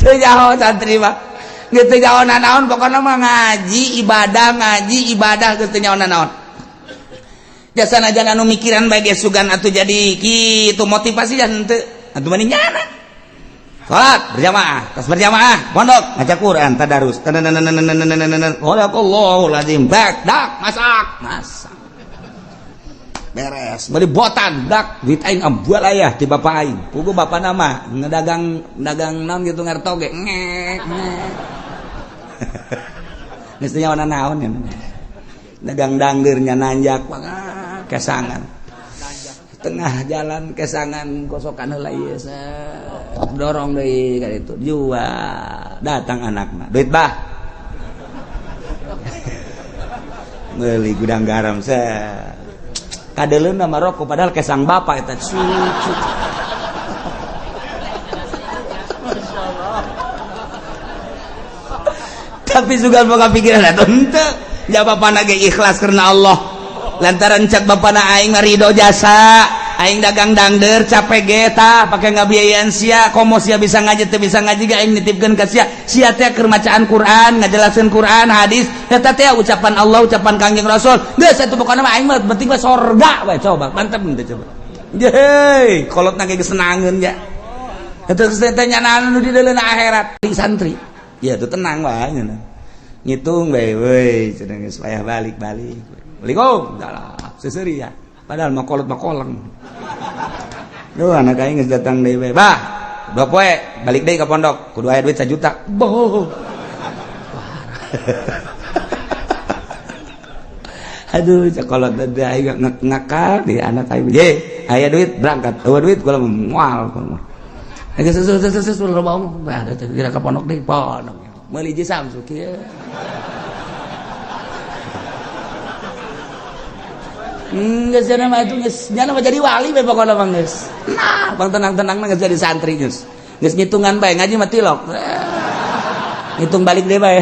Teu nyaho santri mah. Geus teu nyaho nanaon, pokona mah ngaji ibadah, ngaji ibadah, geus teu nyaho nanaon. Jasa najan anu mikiran bae ge sugan atuh jadi kitu motivasi jan henteu atuh mending nyana. Salat berjamaah, tas berjamaah, pondok, ngaca Quran, tadarus. Sadaqallahul azim. Bak, dak, masak, masak. Beres, beli botan, dak, duit aing ambual ayah ti bapak aing. Pugu bapak nama ngedagang dagang naon gitu ngertoge. Ngek, ngek. Geus teu nyawa naon ya. Dagang dangdeurnya nanjak kesangan. Tengah jalan kesangan kosokan heula ieu, dorong deui ka ditu, jual. Datang anakna, duit bah. Meuli gudang garam set. Kadeleuna mah rokok padahal kesang bapak eta cucu. Tapi juga boga pikiran atuh henteu. Ja bapana ge ikhlas karena Allah. Lantaran cek bapana aing mah ridho jasa, aing dagang dangder capek ge tah pake ngabiayaan sia, komo sia bisa ngaji teu bisa ngaji ge aing nitipkeun ka sia. Sia teh keur macaan Quran, ngajelaskeun Quran, hadis, eta teh ucapan Allah, ucapan Kangjeng Rasul. Geus atuh pokona mah aing mah penting mah sorga we, coba mantep henteu coba. Yeay, kolotna ge geus senangeun ya. Eta geus teh nyanaan nu di deuleuna akhirat di santri. Ya tuh tenang wae nya. Ngitung bae we cenah geus payah balik-balik. Assalamualaikum. Dalah, seseuri ya. Padahal mah kolot mah koleng. Duh, anak aing geus datang deui we. Bah, 2 poe balik deui ka pondok, kudu aya duit 1 juta. Boh. Aduh, kolot teh aing ngakal di anak aing. Ye, aya duit berangkat. Eueuh duit kula moal. Geus susu loba omong. Bah, kira ka pondok deui, pondok. Meuli jeung Samsu kieu. Geus cenah mah itu geus nya mah jadi wali we pokona mah geus. Nah, bang tenang-tenang mah geus jadi santri geus. Geus ngitungan bae ngaji mah tilok. Ngitung balik deui bae.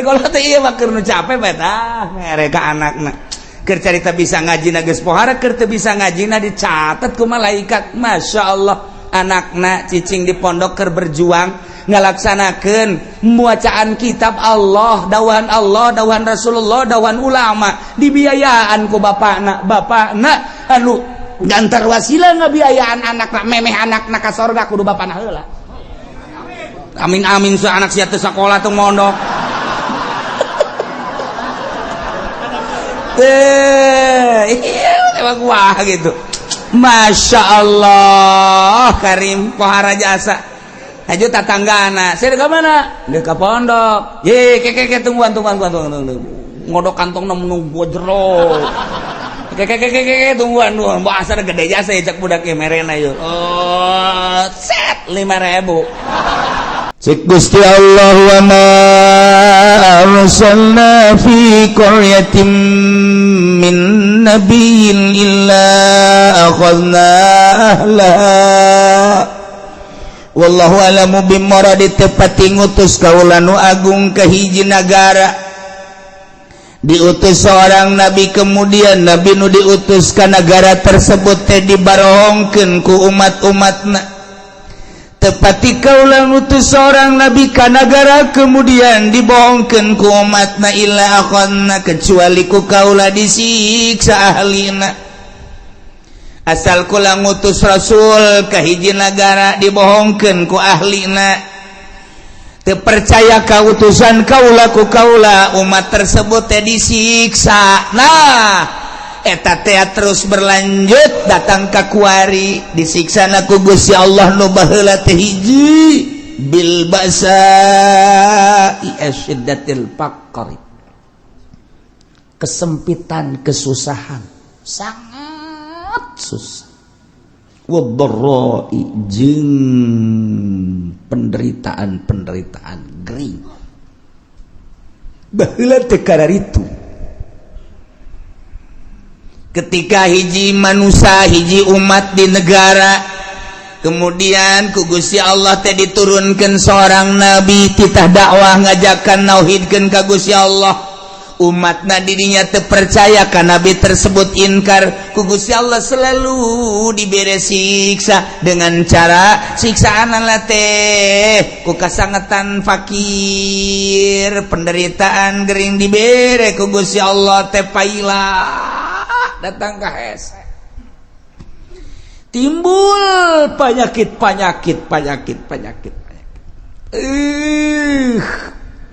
Kalau teh ieu mah keur nu capek bae tah mere ka anakna. Keur carita bisa ngajina geus pohara, keur teu bisa ngajina dicatet ku malaikat. Masya Allah, anakna cicing di pondok keur berjuang ngalaksanakeun bacaan kitab Allah, dawan Allah, dawan Rasulullah, dawan ulama, dibiayaan ku bapakna. Bapakna anu gantar wasilah ngabiayaan anakna, memeh anakna ka sorga kudu bapakna heula. Amin amin su anak sia teu sakola teu mondok. Teh, iya emang wah gitu. Masya Allah, Karim pohara jasa. Aja tatanggana, saya ke mana? Dia ke pondok. Ye, ke ke ke tungguan tungguan tungguan tungguan. Ngodok kantong nunggu jero. Ke ke ke ke ke tungguan tungguan. Bahasa gede jasa ya cak budak merena yo. Oh, set 5.000. Cik Gusti Allah wa ma arsalna fi qaryatin min nabiyyin illa akhadna ahlaha wallahu alamu bimuradi. Tepati ngutus kaula nu agung ke hiji nagara, diutus seorang nabi, kemudian nabi nu diutus ka nagara tersebut teh dibarohongkeun ku umat-umatna. Tepati kaula ngutus seorang nabi ka nagara kemudian dibohongkeun ku umatna, illa akhadna, kecuali ku kaula disiksa ahlina. Asal kula ngutus rasul ka hiji nagara dibohongkeun ku ahlina, teu percaya ka utusan kaula, ku kaula umat tersebut teh disiksa. Nah, eta teh terus berlanjut datang ka kuari disiksa na ku Gusti Allah nu baheula teh hiji bil ba'sa'i asyiddatil faqri, kesempitan, kesusahan, sangat susah, wadharra'i jeung penderitaan-penderitaan gering. Baheula teh kararitu ketika hiji manusia, hiji umat di negara, kemudian ku Gusti Allah teh diturunkan seorang nabi, titah dakwah ngajakan nauhidkeun ka Gusti Allah. Umatna didinya terpercaya ka nabi tersebut, inkar ku Gusti Allah, selalu diberi siksa dengan cara siksaan teh ku kasangetan, fakir, penderitaan, gering, dibere ku Gusti Allah teh paila datang ke hese, timbul penyakit, penyakit, penyakit, penyakit, penyakit.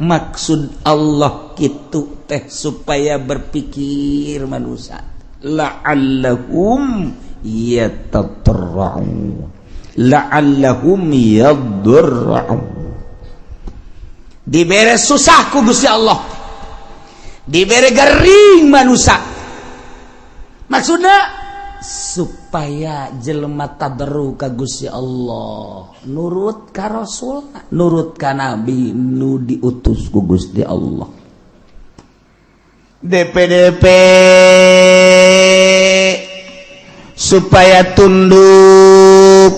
Maksud Allah gitu teh supaya berpikir manusia, la'allahum yatadarra'un, la'allahum yadarra'un. Dibere susah ku Gusti Allah, dibere gering manusia, maksudnya supaya jelema tadarru ka Gusti Allah, nurut ka Rasul, nurut ka nabi nu diutus ku Gusti Allah. DPDP supaya tunduk,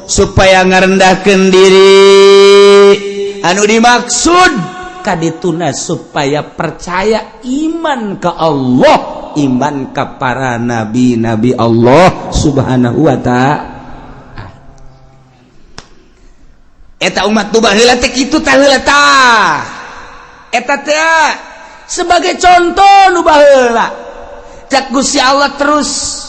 supaya ngarendahkeun diri. Anu dimaksud kadituna supaya percaya, iman ke Allah, iman ke para nabi-nabi Allah Subhanahu wa Ta'ala. Eta umat tu baheula teh kitu tah, heula tah. Eta teh sebagai contoh nu baheula. Cak Gusti Allah terus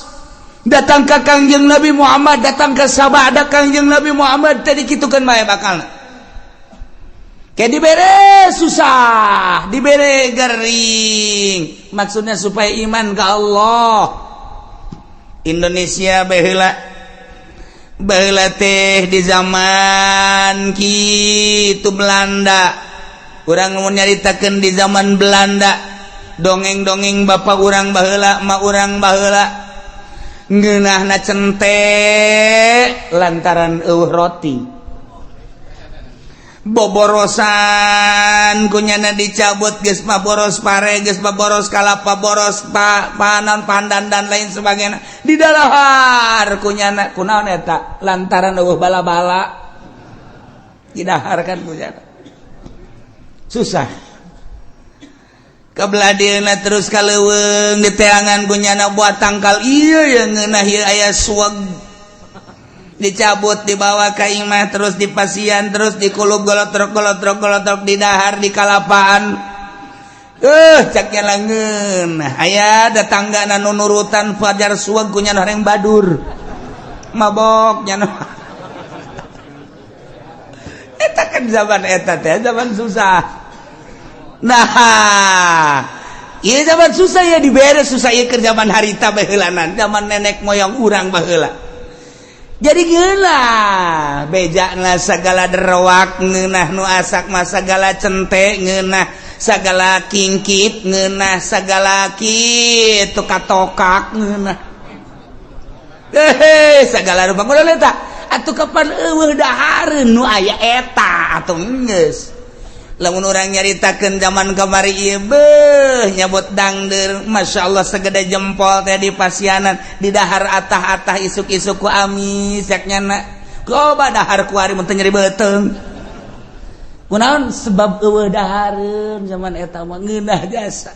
datang ke Kangjeng Nabi Muhammad, datang ke sabada Kangjeng Nabi Muhammad tadi, kitu kan bae bakalna. Kayak dibere susah, dibere gering, maksudnya supaya iman ke Allah. Indonesia baheula, baheula teh di zaman kitu Belanda. Urang mau nyaritakeun di zaman Belanda, dongeng-dongeng bapak urang baheula, emak urang baheula, ngeunahna cente lantaran euweuh roti, boborosan kunyana dicabut, geus mah boros pare, geus mah boros kalapa, boros panon, pandan, dan lain sebagainya, didalahar kunyana. Kunaon eta? Lantaran euweuh bala-bala, didahar kan kunyana, susah. Kebelah dieuna terus ka leuweung, diteangan kunyana buat tangkal ieu yang ngeunah ieu, aya suweg, dicabut, dibawa ke imah, terus dipasian, terus dikulub, golotrok, golotrok, golotrok, didahar di kalapaan. Caknya langeun aya datangga nu nurutan fajar suweg kunyana, horeng badur mabok nya. Eta kan zaman eta teh zaman susah. Nah, iya, zaman susah ya, dibere susah ieu keur zaman harita baheulanan, zaman nenek moyang urang baheula. Jadi ngeunah bejana segala derwak ngeunah, nu asak mah segala cente ngeunah, segala kingkit ngeunah, segala kitu katokak ngeunah, eh, segala rupa. Kunaon eta atuh? Kapan euweuh dahareun nu aya eta atuh geus. Lamun urang nyaritakeun zaman kamari ieu, beuh, nyabut dangder, Masya Allah, segede jempol teh di pasianan, di dahar atah-atah isuk-isuk ku amis cak nyana. Coba dahar kuari mun teu nyeri beuteung. Kunaon? Sebab euweuh dahareun zaman eta mah, ngeunah jasa.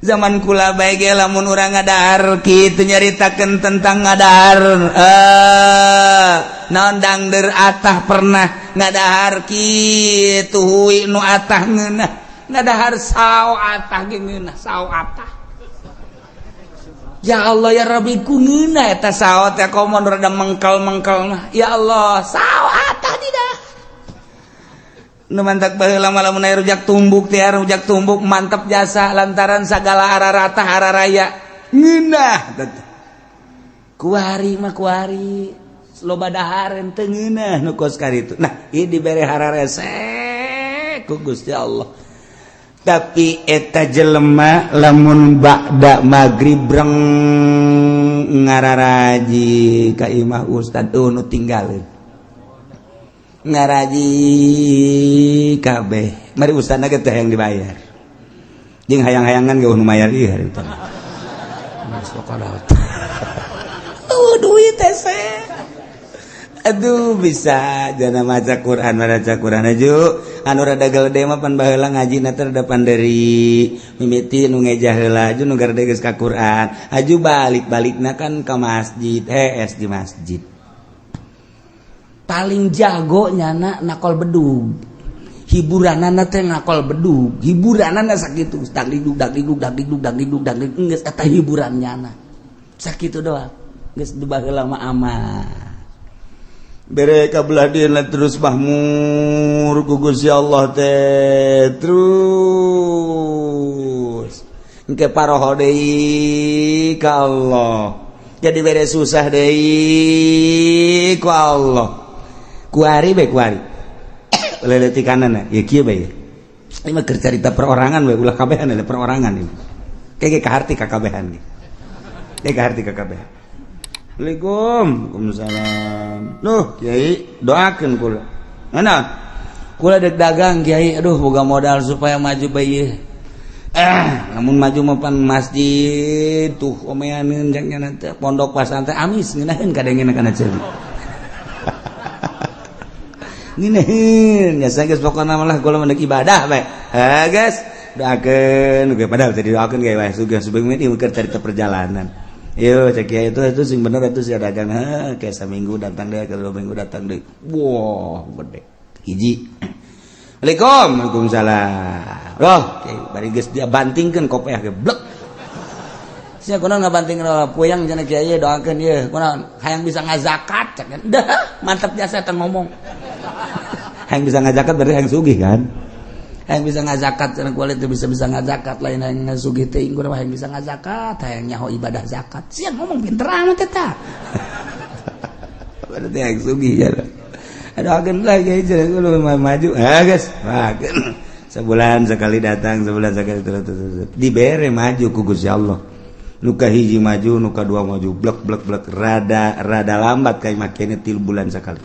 Zaman kula bae ge lamun urang ngadahar kitu, nyaritakeun tentang ngadahar, eh, naon, dangder atah, pernah ngadahar kitu, hui nu atah ngeunah, ngadahar sao atah ge ngeunah, sao atah. Ya Allah ya Rabbi, ku ngeunah eta sao teh, komo rada mengkal-mengkal mah. Ya Allah, sao atah tidak. Nu mantak baheula mah lamun aya rujak tumbuk teh, rujak tumbuk mantap jasa, lantaran sagala ararata araraya ngeunah. Kuari mah kuari loba dahareun, teu ngeunah nu kos karitu. Nah, ieu dibere hararese ku Gusti Allah. Tapi eta jelema lamun ba'da magrib breng ngararaji ka imah ustad, oh, nu tinggalin ngaraji kabeh, mari ustadna ge teh yang dibayar jeung hayang-hayangan ge nu mayar ieu hari teh. Oh, duit teh. Aduh, bisa jana maca Quran, maca Quran aju anu rada gede mah pan baheula ngajina teh rada panderi mimiti nu ngejah heula aju nu garede geus ka Quran aju balik-balikna kan ka masjid, hees di masjid paling jago nyana nakol bedug, hiburanana teh ngakol bedug, hiburanana sakitu dagdugdug dagdugdug dagdugdug dagdugdug dagdugdug geus eta hiburan nyana sakitu doang geus baheula mah aman. Bere kabelah dieuna terus mahmur ku Gusti Allah teh terus engke paroho deui ka Allah, jadi bere susah deui ku Allah. Kuari bae kuari leletikanana ya kieu bae, ini mah keur carita perorangan bae, ulah kabehan ada perorangan ini kayak kaharti ka kabehan ge, kayak kaharti ka kabehan. Assalamualaikum. Waalaikumsalam. Duh, Kiai, doakeun kula. Mana? Kula dek dagang, Kiai. Aduh, boga modal supaya maju bae. Lamun maju mah pan masjid tuh omeaneun jang nya teh pondok pasantren amis ngeunaheun kadengena kana ceuli. Ngeunaheun nya geus pokona mah lah kula mah ibadah bae. Ha, guys, doakeun ge padahal teh didoakeun ge wae sugih subeung ieu keur carita perjalanan. Yo cek kiai itu sing bener itu sih dagang, ha kayak seminggu datang deh, ke 2 minggu datang deh, wah gede hiji. Assalamualaikum. Waalaikumsalam. Loh kiai bari geus dia bantingkeun kopiah ge blek sia kunaon ngabantingkeun puyang cenah kiai doakeun ieu kunaon hayang bisa ngazakat cek dah mantap jasa teh ngomong hayang bisa ngazakat berarti hayang sugih kan, hayang bisa ngazakat cenah kulit teh bisa-bisa ngazakat lain hayang ngasugih teh ingkur hayang bisa ngazakat hayang nyaho ibadah zakat sia ngomong pinter amat eta berarti hayang sugih ya. Aduh agen lah kiai cenah kudu maju ah geus agen sebulan sekali datang, sebulan sekali terus dibere maju ku Gusti Allah. Nuka hiji maju, nuka dua maju, blek blek blek rada rada lambat kayak makene 3 bulan sekali.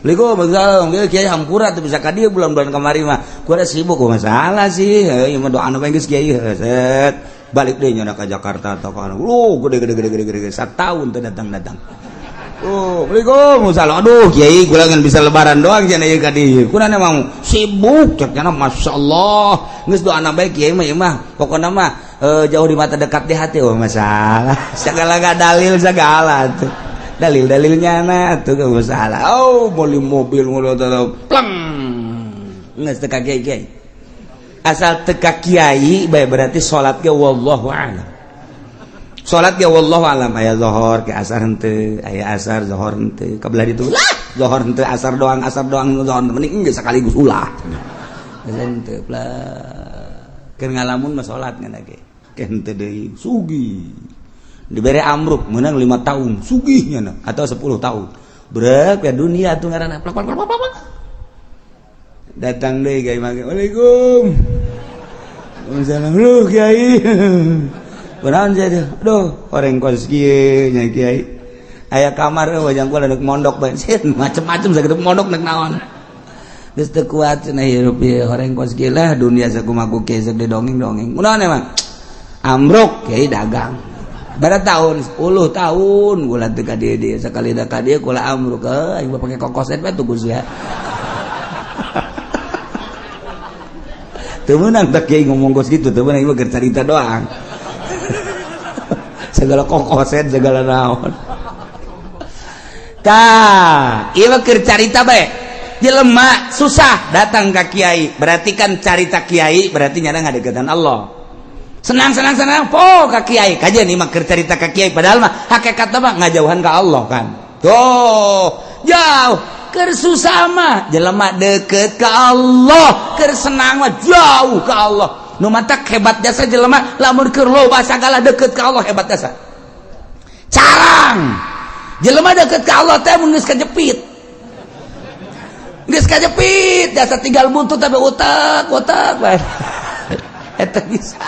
Assalamualaikum, kiai hampura tuh bisa ka dieu bulan-bulan kamari mah. Kuda sibuk kok masalah sih. Ieu mah doana bae geus kiai set. Balik deui nyana ka Jakarta atau ka anu. Gede gede gede gede gede satahun teu datang-datang. Oh, Assalamualaikum, salam. Aduh, kiai kula ngan bisa lebaran doang cenah ieu ka dieu. Kuna emang sibuk cek cenah masyaallah. Geus doana bae kiai mah ieu mah. Pokona mah jauh di mata dekat di hati. Oh, masalah. Segala dalil segala tuh. Dalil-dalilnya nah tuh gak masalah. Oh, beli mobil mobil pleng geus teu ka kiai. Asal teu ka kiai bae berarti salat ge wallahu a'lam. Salat ge wallahu a'lam aya zuhur ke asar henteu, aya asar zuhur henteu. Kabelah ditu lah zuhur henteu asar doang zuhur mending geus sekaligus ulah. Geus henteu plek. Keur ngalamun mah salat ngan ge. Ke henteu deui sugih. Dibere amruk menang 5 tahun sugihnya na, atau 10 tahun brek ya dunia tuh ngaranna plak plak plak plak datang deui kiai mah waalaikum waalaikumsalam lu kiai kunaon sia aduh horeng kos kieu nya kiai aya kamar wajang kula deuk mondok bae macem-macem sakitu mondok nek naon geus teu kuat cenah hirup ieu horeng kos kieu lah dunia sakumaha ku kieu sok didongeng-dongeng kunaon emang amruk kiai dagang bara tahun 10 tahun kula teu ka dieu dieu sakali da ka dieu kula amruk aing mah pake kokoset bae tuh Gus ya. Teu meunang tak kiai ngomong kos kitu, teu meunang ieu mah keur carita doang. Segala kokoset segala naon. Tah, ieu mah keur carita bae. Jelema susah datang ka kiai, berarti kan carita kiai berarti nyana ngadeukeutan Allah. Senang senang senang po ka kiai kajian ini mah keur carita ka kiai padahal mah hakikatna mah ngajauhan ka Allah kan. Tuh, jauh keur susah mah jelema deket ka Allah, keur senang mah jauh ka Allah. Nu matak hebat jasa jelema lamun keur loba sagala deket ka Allah hebat jasa. Carang jelema deket ka Allah teh mun geus kajepit. Geus kajepit jasa tinggal buntut tapi utak-utak bae. Eta bisa.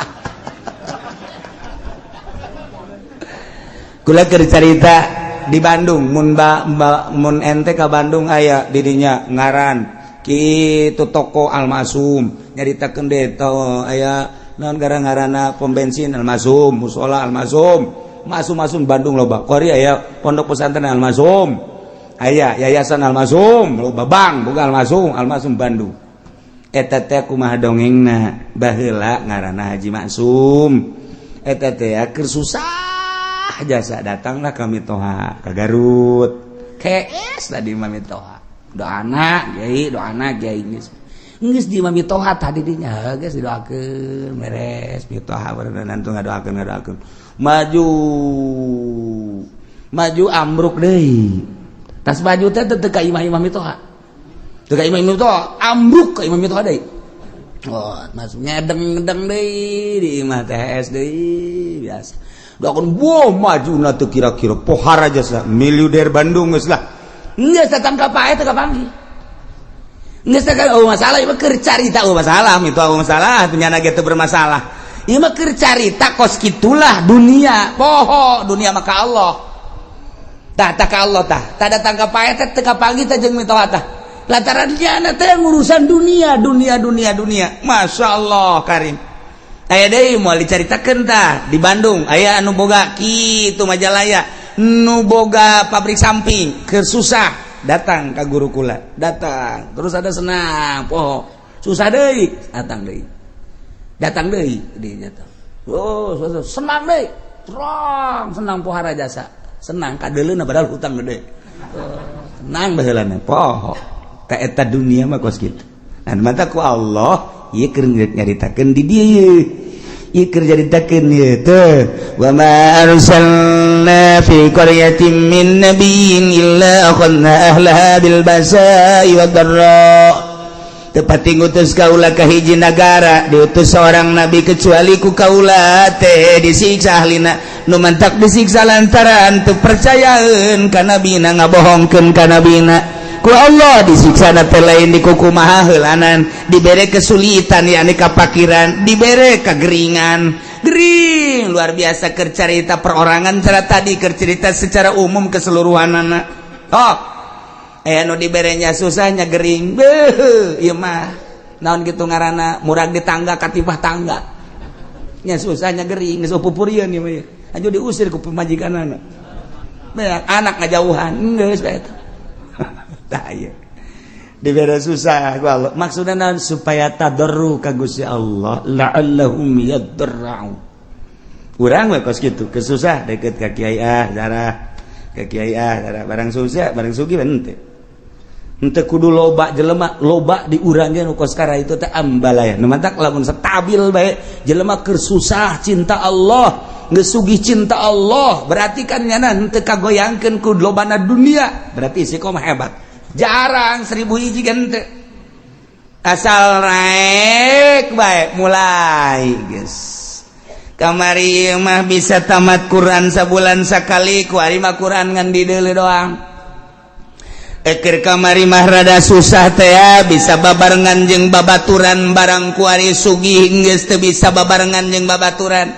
Kula keur carita di Bandung mun mun ente ka Bandung aya didinya ngaran kitu toko Almasum nyaritakeun deui to aya naon gara-ngarana pom bensin Almasum, musola Almasum, masum-masum Bandung loba. Kori aya pondok pesantren Almasum. Aya Yayasan Almasum, loba bank boga Almasum, Almasum Bandung. Eta teh kumaha dongengna? Baheula ngaranna Haji Maksum. Eta teh keur susah jasa, datanglah ka mitoha ka Garut. KS tadi mah mitoha. Doana kiai, doana kiai, geus. Geus di imah mitoha tadi dinya geus didoakeun beres mitoha nantu ngadoakeun ngadoakeun. Maju maju ambruk deui. Tas maju teh teu ka imah-imah mitoha. Teu ka imah mitoha, ambruk ka imah mitoha deui. Oh, masuk ngedeng-ngedeng deui di imah THS deui biasa. Doakeun boh maju teu kira-kira pohara jasa miliuder Bandung geus lah. Geus datang ka pae teu kapanggih. Geus teh oh masalah ieu mah keur carita, oh masalah itu, oh masalah nyana ge teu bermasalah. Ieu mah keur carita kos kitulah dunia, poho dunia maka Allah. Tah tah ka Allah tah. Tah datang ka pae teh teu kapanggih teh jeung mitoha tah. Lantaran nyana teh ngurusan dunia, dunia, dunia, dunia. Masya Allah karim. Aya deui moal dicaritakeun tah di Bandung, aya anu boga kitu Majalaya, nu boga pabrik samping, keur susah datang ka guru kula, datang terus ada senang poho, susah deui datang deui, datang deui di datang, oh susah, senang deui terang senang pohara jasa, senang kadeuleuna padahal hutang gede. Oh, senang baheulana poho ka eta dunia mah kos kitu. Nah, mata ku Allah ieu keur nyaritakeun di dieu, ieu keur nyaritakeun ieu teh wa ma arsalna fi qaryatin min nabiyyin illa akhadna ahlaha bil basa'i wad dharra. Tepati ngutus kaula ka hiji nagara diutus seorang nabi kecuali ku kaula teh disiksa ahlina. Nu mantak disiksa lantaran teu percayaeun ka nabina, ngabohongkeun ka nabina. Ku Allah disiksa teh lain dikukumaha heulanan, dibere kesulitan yakni kapakiran, dibere kegeringan, gering luar biasa. Keur carita perorangan cara tadi, keur cerita secara umum keseluruhan anak. Oh, eh nu diberenya susahnya gering, beuh ieu mah naon gitu ngaranna, murag di tangga katipah tangga nya, susahnya gering geus pupurieun ieu mah aju diusir ku pamajikanana, anak ngajauhan geus bae eta. Tah ieu dibere susah ku Allah maksudna naon? Supaya tadarru ka Gusti Allah, la'allahum yadarra'u. Urang we kos kitu, kesusah deket ka kiai, ah darah ka kiai, ah darah. Barang susah, barang sugih henteu henteu kudu loba jelema, loba di urang ge nu kos kara itu teh ambalaya. Nu mantak lamun stabil bae jelema keur susah cinta Allah, geus sugih cinta Allah, berarti kan nyana henteu kagoyangkeun ku lobana dunia, berarti istiqomah hebat. Jarang 1000 hiji kan henteu, asal naik bae mulai geus. Kamari mah bisa tamat Quran sabulan sakali, kuari mah Quran ngan dideuleu doang. Eker kamari mah rada susah teh ya, bisa babarengan jeung babaturan, barang kuari sugih geus teu bisa babarengan jeung babaturan.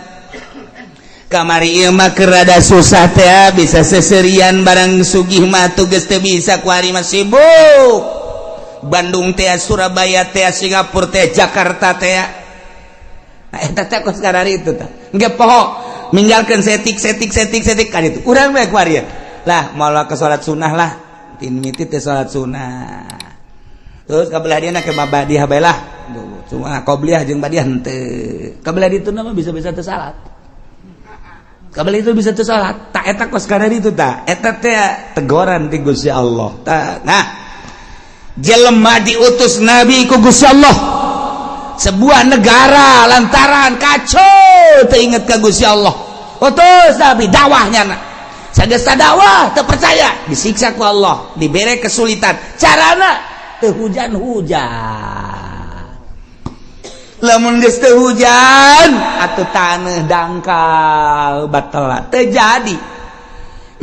Kamari ieu mah keur rada susah teh ya, bisa seserian, barang sugih mah tuh geus teu bisa. Kuari mah sibuk Bandung teh, Surabaya teh, Singapura teh, Jakarta teh. Nah, eta teh kos karari itu teh engke poho ninggalkeun setik setik setik setik kan itu urang bae kuari lah moal ke salat sunnah lah, tin miti teh salat sunnah terus kabelah dia ke badiah bae lah, cuma qobliyah jeung badiah henteu. Kabelah ditu mah bisa-bisa teu salat, kabelah itu bisa teu salat. Tak eta kos karari itu tah eta teh tegoran ti Gusti Allah tah. Nah, jelema diutus nabi ku Gusti Allah sebuah negara lantaran kacau teringat ke Gusti Allah, utus nabi dakwahnya. Nak sageus dakwah teu percaya, disiksa ku Allah, dibere kesulitan, carana teu hujan-hujan. Lamun geus teu hujan atuh taneuh dangkal batal teu jadi.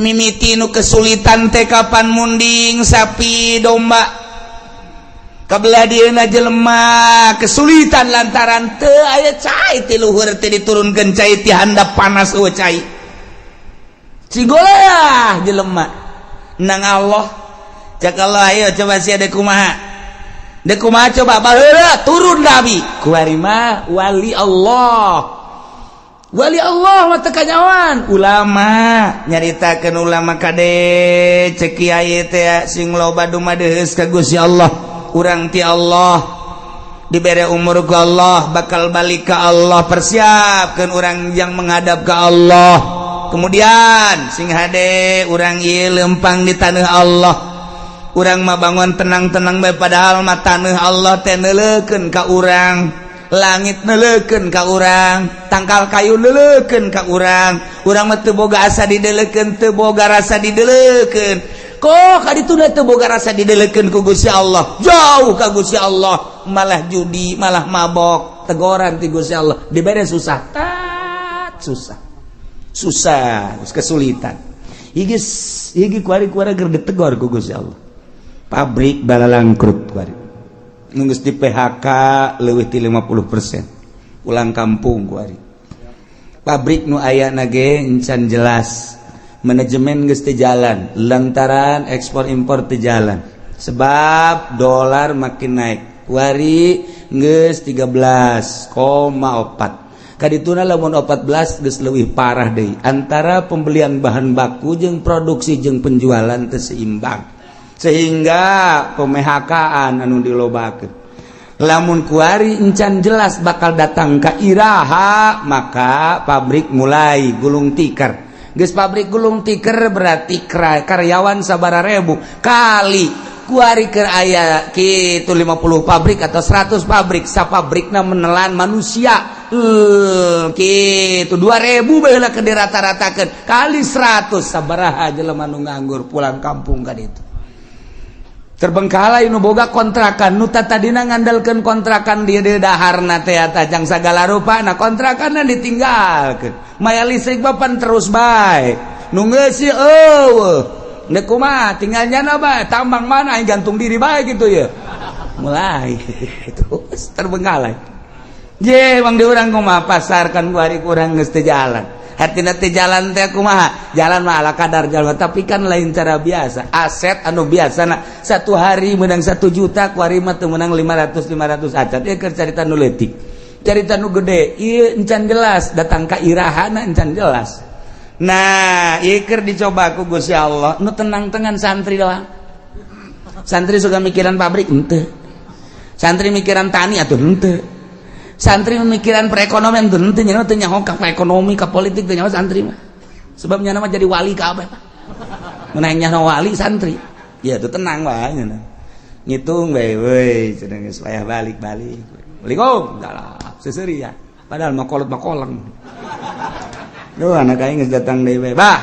Mimiti nu kesulitan teh kapan munding sapi domba. Kabelah dieuna jelema kesulitan lantaran teu aya cai ti luhur, teh diturunkeun cai ti handap panas, eueuh cai. Cigoleah jelema nang Allah. Cak Allah, ayo coba sia deuk kumaha, deuk kumaha coba. Baheula turun nabi, kuari mah wali Allah. Wali Allah mah teu kanyawan. Ulama nyaritakeun ulama kade cek kiai teh sing loba dumadeus ka Gusti Allah. Urang ti Allah dibere umur ku Allah, bakal balik ka Allah, persiapkeun urang yang menghadap ka Allah. Kemudian sing hade urang ieu lempang di tanah Allah. Urang mah bangun tenang-tenang bae, padahal mah tanah Allah teh neuleukeun ka urang, langit neuleukeun ka urang, tangkal kayu neuleukeun ka urang. Urang mah teu boga asa dideleukeun, teu boga rasa dideleukeun. Kok ka ditu teu boga rasa dideleukeun ku Gusti Allah, jauh ka Gusti Allah, malah judi, malah mabok, tegoran ti Gusti Allah, dibere susah, tat susah. Susah, kesulitan. Iki iki kuari-kuari keur ditegor ku Gusti Allah. Pabrik balalangkrut kuari. Geus di PHK leuwih ti 50%. Pulang kampung kuari. Pabrik nu aya na ge encan jelas. Manajemen geus teu jalan lantaran ekspor impor teu jalan. Sebab dolar makin naik. Kuari geus 13,4. Kadituna lamun 14 geus leuwih parah deui. Antara pembelian bahan baku jeung produksi jeung penjualan teu seimbang. Sehingga pemehakaan anu dilobakeun. Lamun kuari encan jelas bakal datang ka iraha, maka pabrik mulai gulung tikar. Geus pabrik gulung tikar berarti karyawan sabara ribu kali kuari keur aya kitu 50 pabrik atau 100 pabrik, sapabrikna menelan manusia kitu 2000 baheula keur dirata-ratakeun kali 100, sabaraha jelema nu nganggur pulang kampung ka ditu. Terbengkalai nu boga kontrakan, nu tadina ngandalkeun kontrakan dia dia daharna teh tajang sagala rupa, nah kontrakanna ditinggalkeun, maya listrik bapan terus bae nu ngeusi eueuh deuk kumaha tinggal nyana bae tambang mana aing gantung diri bae gitu ya, mulai terus terbengkalai. Je bang di urang kumaha pasar kan kuari kurang geus teu jalan. Hatina teu jalan teh kumaha? Jalan mah ala kadar jalan, tapi kan lain cara biasa. Aset anu biasa nah, satu hari menang 1 juta, kuari mah teu menang 500 500 acan. Ieu keur carita nu leutik. Carita nu gede, ieu encan jelas datang ka irahana encan jelas. Nah, ieu keur dicoba ku Gusti Allah, nu tenang-tenang santri doang. Santri suka mikiran pabrik henteu. Santri mikiran tani atuh henteu. Santri memikiran perekonomian tuh henteu, nya teu nyaho ka ekonomi ka politik teu nyaho santri mah. Sebab nya mah jadi wali kabeh Pak. Mun nyaho wali santri. Ya tuh tenang wae nya. Ngitung bae we cenah geus payah balik-balik. Assalamualaikum. Salam. Seseri ya. Padahal mah kolot mah koleng. Duh anak aing geus datang deui bae. Bah,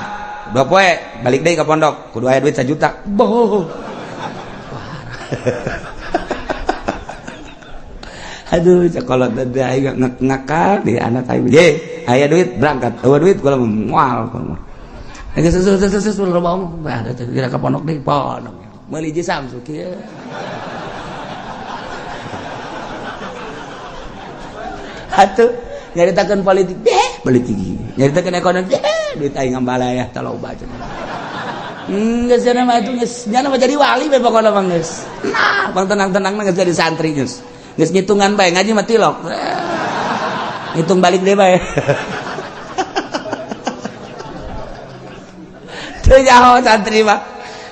2 poe balik deui ka pondok kudu aya duit 1 juta. Boh. Aduh, sekolah tadi aing ngakal di anak aing. Ye, aya duit berangkat. Eueuh duit kula moal. Geus geus geus loba omong. Bah, kira ka pondok deui, pondok. Meuli hiji Samsu kieu. Atuh nyaritakeun politik, deh, politik. Nyaritakeun ekonomi, deh, duit aing ngambalayah taloba cenah. Geus cenah mah atuh geus nyana mah jadi wali bae pokona mah geus. Nah, bang tenang-tenang geus jadi santri geus. Geus ngitungan bae ngaji mah tilok. Ngitung balik deui bae. Teu nyaho santri mah.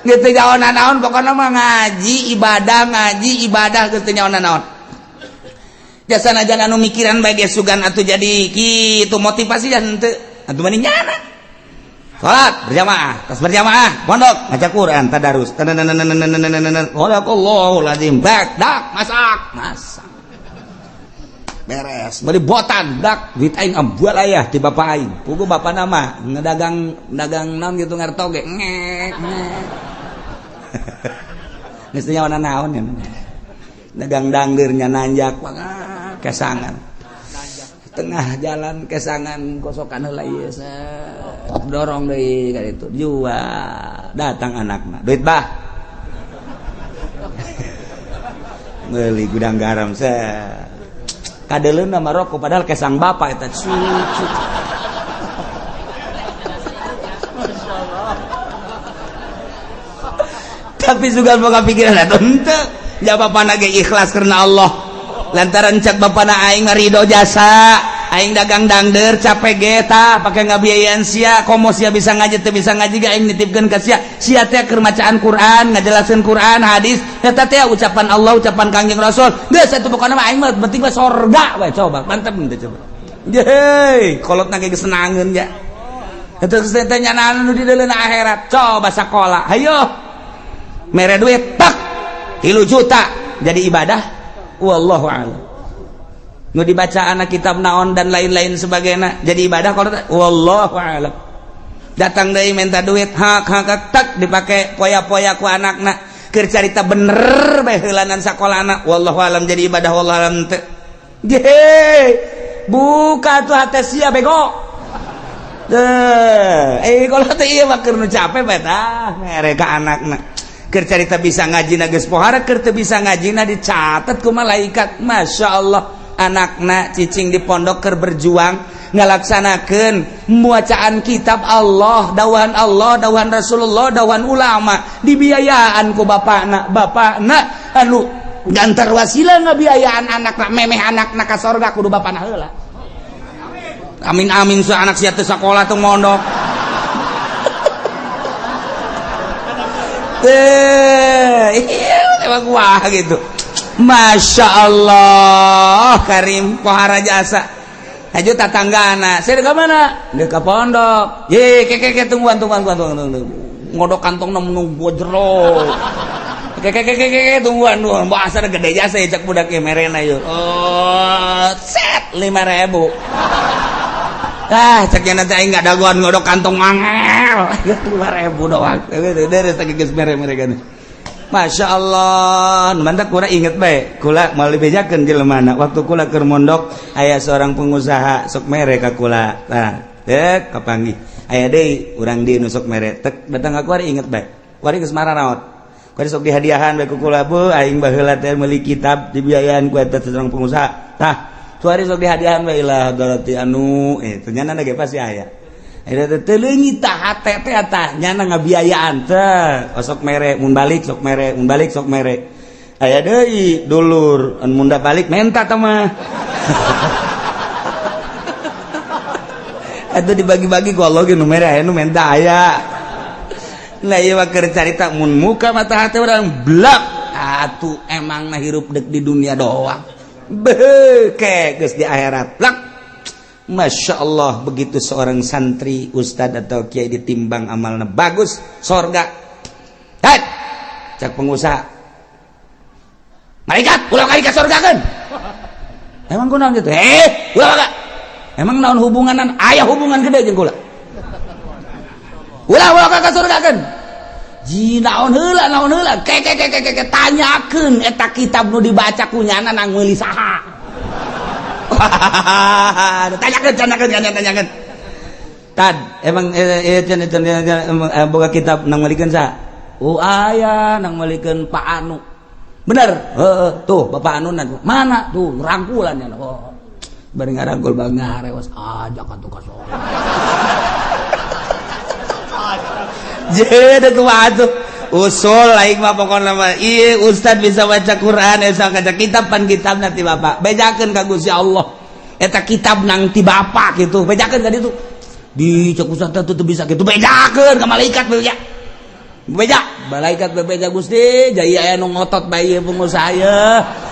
Geus teu nyaho nanaon pokona mah ngaji ibadah geus teu nyaho nanaon. Jasa najan anu mikiran bae ge sugan atuh jadi kitu motivasi dan henteu. Atuh mani nyana. Salat berjamaah, tas berjamaah, pondok ngaca Quran, tadarus. Sadaqallahul azim. Bak, dak, masak, masak. Beres. Beli botan, dak, duit aing ambual ayah ti bapak aing. Pugu bapak nama ngedagang dagang naon gitu ngarto ge. Ngek, ngek. Geus teu nyawa naon ya. Dagang dangdeur nya nanjak kesangan. Tengah jalan kesangan kosokan heula ieu dorong deui ka ditu jual datang anakna duit bah meuli gudang garam kadeleuna mah rokok padahal kesang bapak eta cucu. Tapi sugan boga pikiran atuh henteu ja bapana ge ikhlas karena Allah lantaran cak bapana aing mah ridho jasa. Aing dagang dangder capek ge tah pake ngabiayaan sia, komo sia bisa ngaji teu bisa ngaji ge aing nitipkeun ka sia. Sia teh keur macaan Quran, ngajelaskeun Quran, hadis, eta teh ucapan Allah, ucapan Kangjeng Rasul. Geus atuh pokona mah aing mah penting mah sorga we, coba. Mantep henteu coba. Yeay, kolotna ge geus senangeun ya. Eta geus teh nyanaan nu di deuleuna akhirat. Coba sakola, hayo. Mere duit tak 3 juta jadi ibadah. Wallahu a'lam. Nu dibaca anak kitab naon dan lain-lain sebagainya jadi ibadah kalau wallahu a'lam. Datang deui minta duit hak hak tak dipake poya-poya ku anakna keur carita bener bae heulanan sakolana, wallahu a'lam jadi ibadah, wallahu a'lam teu. Ye, buka tuh hate sia bego. Deh, kalau teh ieu mah keur nu capek bae tah mere ka anakna. Keur carita bisa ngaji na geus pohara, keur teu bisa ngaji na dicatat ku malaikat. Masya Allah, anakna cicing di pondok keur berjuang ngalaksanakeun bacaan kitab Allah, dawan Allah, dawan Rasulullah, dawan ulama, dibiayaan ku bapakna. Bapakna anu gantar wasilah ngabiayaan anakna, memeh anakna ka sorga kudu bapakna heula. Amin amin su anak sia teu sakola teu mondok. Teh, iya emang wah gitu. Masya Allah, Karim pohara jasa. Aja tatangga anak, saya ke mana? Dia ke pondok. Ye, ke ke ke tungguan tungguan tungguan tungguan. Ngodok kantong nunggu jero. Ke ke ke ke ke tungguan tungguan. Bahasa gede jasa ya cak budak ya merena yuk. Oh, set 5.000. Ah, ceknya nanti aing nggak dagoan ngodok kantong angel. 5.000 doang. Dari tadi geus mere-mere kan. Masya Allah, mantap kula inget bae. Kula mau dibejakeun jelema waktu kula keur mondok aya seorang pengusaha sok mere ka kula. Tah, dek kapanggih. Aya deui urang dieu nu sok mere. Tek datang ka kuari inget bae. Kuari geus mararaot. Kuari sok dihadiahan bae ku kula, bu aing baheula teh meuli kitab dibiayaan ku eta seorang pengusaha. Tah, kuari sok dihadiahan bae ilah darati anu ternyata ge pasti aya. Eta teh leungit tah hate teh tah nyana ngabiayaan teh osok mere mun balik sok mere mun balik sok mere. Aya deui dulur anu mun balik menta tah mah. Eta dibagi-bagi ku Allah ge nu mere aya nu menta aya. Nah ieu mah keur carita mun muka mata hate urang blak atuh emangna hirup deuk di dunia doang. Beuh ke geus di akhirat blak. Masya Allah, begitu seorang santri, ustad atau kiai ditimbang amalnya bagus, sorga. Hei, cak pengusaha, malaikat, ulah kali ke sorga kan? Emang kunaon gitu? Ulah kak. Emang naon hubunganan? Aya hubungan gede jeung kula. Ulah ulah ka surga kan? Ji naon heula, naon heula? Ke ke ke ke ke tanyakeun eta kitab nu dibaca ku nyana nang meuli saha. Tanyakan, tanyakan, tanyakan, tanyakan. Tad, emang boga kitab nang melikeun saha? Oh aya nang melikeun Pak Anu. Bener? Heeh, tuh Bapak Anu mana? Tuh rangkulan ya. Oh. Bari ngarangkul bang ngarewas ajak atuh ka sono. Jadi kumaha tuh? Usul lain mah pokokna mah ieu ustad bisa baca Quran eta kaca kitab pan kitabna ti bapak bejakeun ka Gusti Allah eta kitab nang ti bapak gitu bejakeun ka ditu di cek ustad teh teu bisa kitu bejakeun ka malaikat beja beja malaikat bebeja Gusti jaya aya nu ngotot bae ieu pengusaha ye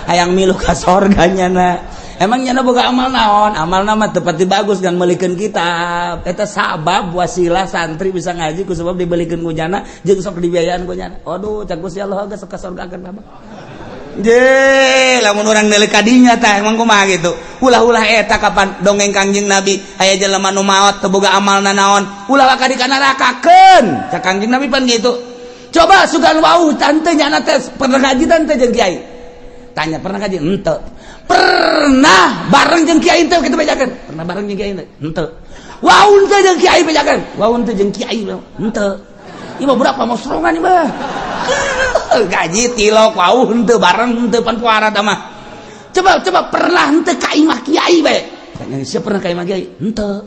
hayang milu ka sorga nyana. Emang nyana boga amal naon? Amalna mah teu pati bagus kan meulikeun kitab. Eta sabab wasilah santri bisa ngaji ku sebab dibelikeun ku nyana jeung sok dibiayaan ku nyana. Aduh, cak Gusti Allah geus ka sorgakeun bapak. Je, lamun urang deuleu ka dinya tah emang kumaha gitu. Ulah-ulah eta kapan dongeng Kangjeng Nabi aya jelema nu maot teu boga amalna naon, ulah ka di kanarakakeun. Cak Kangjeng Nabi pan gitu. Coba sugan wau tante nyana teh pernah ngaji tante jeung kiai. Tanya pernah ngaji? Henteu. Pernah bareng jeung kiai teh kitu bejakeun. Pernah bareng jeung kiai teh? Henteu. Wau teh jeung kiai bejakeun. Wau teh jeung kiai henteu. Ieu mah berapa mau serongan ieu mah. Gaji tilok wau henteu bareng henteu pan puara tah mah. Coba coba pernah henteu ka imah kiai bae. Tanya siapa pernah ka imah kiai? Henteu.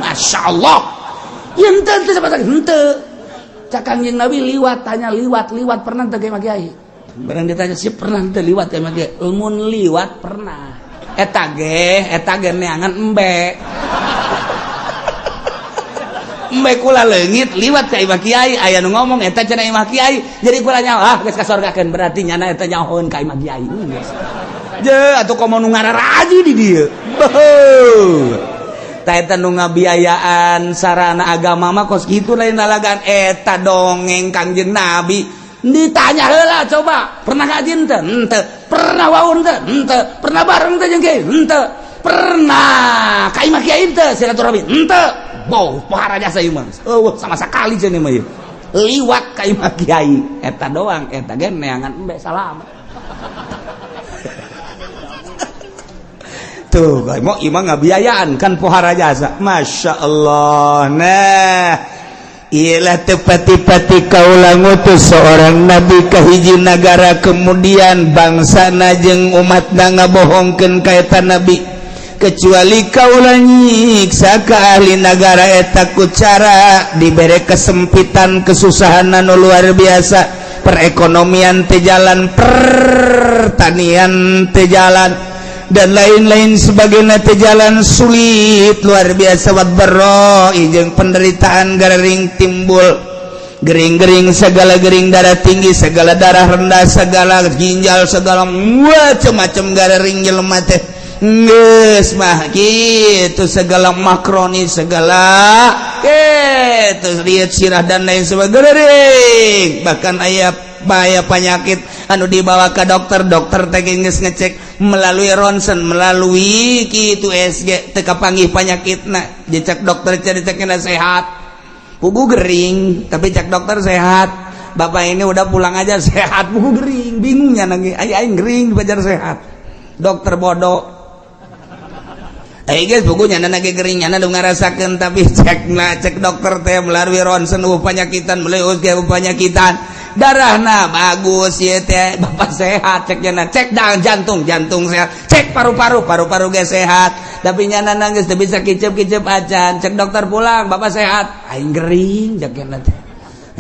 Masyaallah. Ieu henteu henteu coba henteu. Cak Kangjeng Nabi liwat tanya liwat liwat pernah teu ka imah kiai? Barang ditanya siapa pernah henteu liwat ka imah kiai? Mun liwat pernah. Eta ge, eta ge neangan embe. Embe kula leungit liwat ka imah kiai, aya nu ngomong eta cenah imah kiai. Jadi kula nyaho, ah, geus ka sorgakeun, berarti nyana eta nyahoeun ka imah kiai. Geus. Je atuh komo nu ngararaji di dieu. Beuh. Tah, eta nu ngabiayaan sarana agama mah kos kitu, lain lalagan. Eta dongeng Kangjeng Nabi. Ditanya heula, coba, pernah ngaji henteu? Henteu. Pernah waun teu? Henteu. Pernah bareng teu jeung kiai? Henteu. Pernah ka imah kiai teu silaturahmi? Henteu. Boh, pohara jasa ieu mah. Eueuh sama sekali cenah mah ieu. Liwat ka imah kiai. Eta doang, eta ge neangan embe salamet. Tuh, mau imah ngabiayaan kan pohara jasa. Masya Allah. Nah, ialah tepati-pati kaula ngutus seorang nabi ka hiji nagara, kemudian bangsa jeung umat ngabohongkeun ka eta nabi, kecuali kaula nyiksa ka ahli nagara eta ku cara dibere kesempitan, kesusahan anu luar biasa, perekonomian teu jalan, pertanian teu jalan, dan lain-lain sebagainya teu jalan, sulit luar biasa, wat jeung penderitaan gering timbul, gering-gering segala, gering darah tinggi segala, darah rendah segala, ginjal segala, macam-macam gering jelema teh geus mah gitu, segala makroni segala gitu, lihat sirah dan lain sebagainya. Bahkan aya bahaya penyakit anu dibawa ke dokter, dokter teh geus ngecek melalui ronsen, melalui kitu USG, teu kapanggih penyakitna. Dicek dokter, cek sehat, pugu gering, tapi cek dokter sehat, bapak ini udah pulang aja sehat, pugu gering. Bingungnya nangis, aing gering dipajar sehat, dokter bodoh. Eh guys, bukunya nyana gering, nyana nu ngarasakeun, tapi cek nah, cek dokter teh melalui ronsen euweuh panyakitan, melalui USG euweuh panyakitan, darahna bagus ya teh, bapak sehat cek nyana. Cek dang jantung, jantung sehat. Cek paru-paru, paru-paru ge sehat, tapi nyana nangis teu bisa kicep-kicep acan. Cek dokter, pulang, bapak sehat. Aing gering cek nyana teh.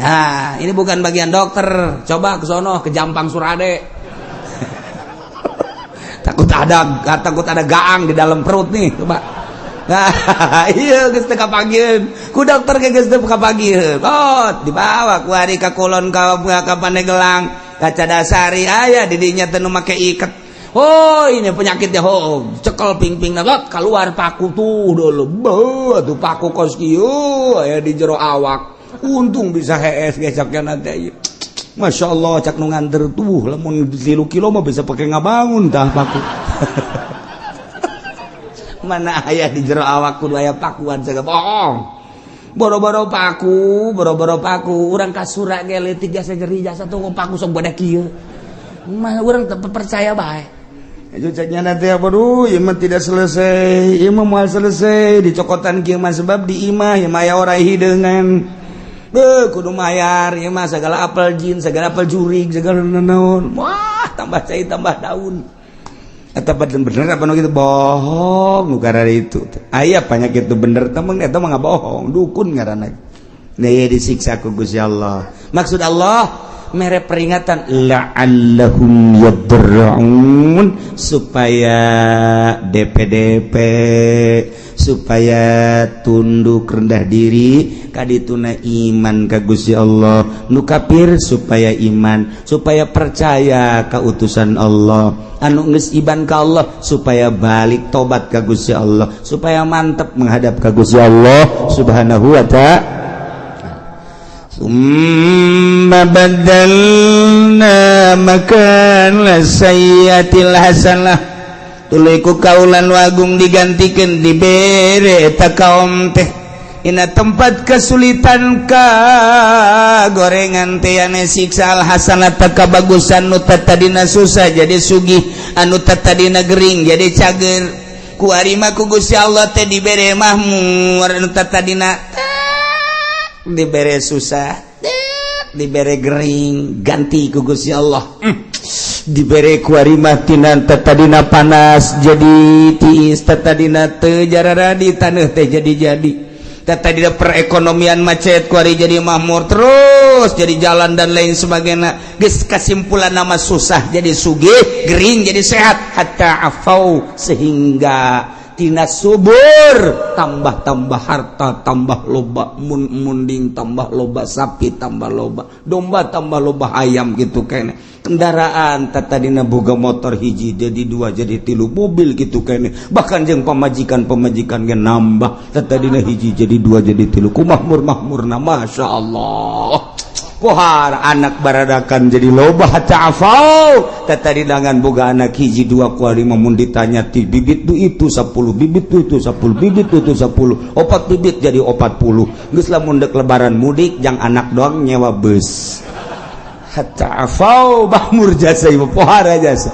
Nah, ini bukan bagian dokter, coba ke sono, ke Jampang Surade, takut ada gaang di dalam perut nih, coba. Nah, iya, geus teu kapanggieun ku dokter ge, geus teu kapanggieun. Oh, dibawa ku ari ka kulon, ka Pandeglang, ka Cadasari, aya di dinya teh nu make iket. Oh, ini penyakitnya. Oh, cekel pingping lot, keluar paku tuh dulu. Beuh, tuh paku kos kieu aya di jero awak. Untung bisa hees ge cak nanti. Masya Allah, cak nu nganter tuh, lamun 3 kilo mah bisa pakai ngabangun tah paku. Mana aya di jero awak kudu aya pakuan segala, bohong. Boro-boro paku, boro-boro paku, urang kasura ge leutik jasa nyeri jasa tuh paku sok bodak kieu. Mah urang teu percaya bae. Itu ceknya nanti apa, duh, ieu mah tidak selesai, ieu mah moal selesai dicokotan kieu mah, sebab di imah ieu mah aya orai hideungan. Beuh, kudu mayar ieu mah segala, apel jin segala, apel jurig segala, naon. Wah, tambah cai tambah daun. Eta bener apa nu gitu, bohong nu karena itu. Aya penyakit itu bener temen, eta mah bohong, dukun ngaranna. Nah, disiksa ku Gusti Allah. Maksud Allah mere peringatan la'allahum yadra'un, supaya DPDP, supaya tunduk rendah diri kadituna, iman ka Gusti Allah. Nu kafir supaya iman, supaya percaya ka utusan Allah. Anu geus iman ka Allah supaya balik tobat ka Gusti Allah, supaya mantep menghadap ka Gusti Allah Subhanahu wa Ta'ala. ثم بدلنا مكان السيئة الحسنة, tuluy ku kaula nu agung digantikan, dibere eta kaum teh ina tempat kesulitan ka gorengan teh ane siksa, al hasanata kabagusan. Nu tadina susah jadi sugih, anu tadina gering jadi cager, ku arima ku Gusti Allah teh dibere mahmur. Anu tadina dibere susah, dibere gering, ganti ku Gusti Allah dibere ku arima tina tadina panas jadi tiis, tadina teu jararadi taneuh teh jadi jadi. Tadi perekonomian macet, kuari jadi makmur, terus jadi jalan dan lain sebagainya. Geus kesimpulan nama susah jadi sugih, gering jadi sehat, hatta afau, sehingga tina subur tambah-tambah harta, tambah loba mun munding, tambah loba sapi, tambah loba domba, tambah loba ayam gitu kene. Kendaraan tadina boga motor hiji jadi dua, jadi tilu, mobil gitu kene. Bahkan jeung pamajikan, pamajikan ge nambah, tadina hiji jadi dua, jadi tilu. Ku makmur makmurna, masya Allah. Pohar anak baradakan jadi loba, hatta afau. Tadi boga anak hiji dua, kuari mun ditanya ti bibit tu itu 10 bibit, tu itu 10 bibit, tu itu 10, opat bibit jadi 40. Geus lamun dek lebaran mudik jang anak doang nyewa bus. Hatta afau, makmur jasa ieu, pohara jasa.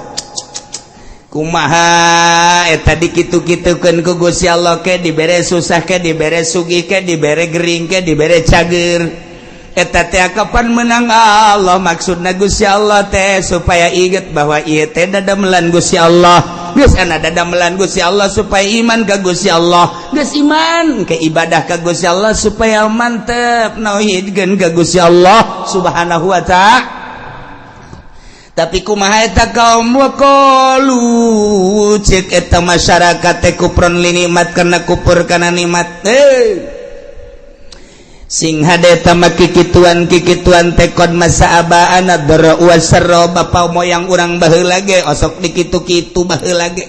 Kumaha eta dikitu-kitukeun ku Gusti Allah? Ke dibere susah, ke dibere sugih, ke dibere gering, ke dibere cager, eta teh kapan menang Allah. Maksudna Gusti Allah teh supaya inget bahwa ieu teh dadamelan Gusti Allah. Geus ana dadamelan Gusti Allah supaya iman ka Gusti Allah. Geus iman ke ibadah ka Gusti Allah supaya mantep nauhidkeun ka Gusti Allah Subhanahu wa Ta'ala. Tapi kumaha eta kaum? Waqalu, cek eta masyarakat teh, kufron li nikmat, karena kufur kana nikmat. Eh, sing hade tama kikituan kikituan teh qad massa abaana dharra wasarra, bapa moyang urang baheula ge osok dikitu-kitu baheula ge.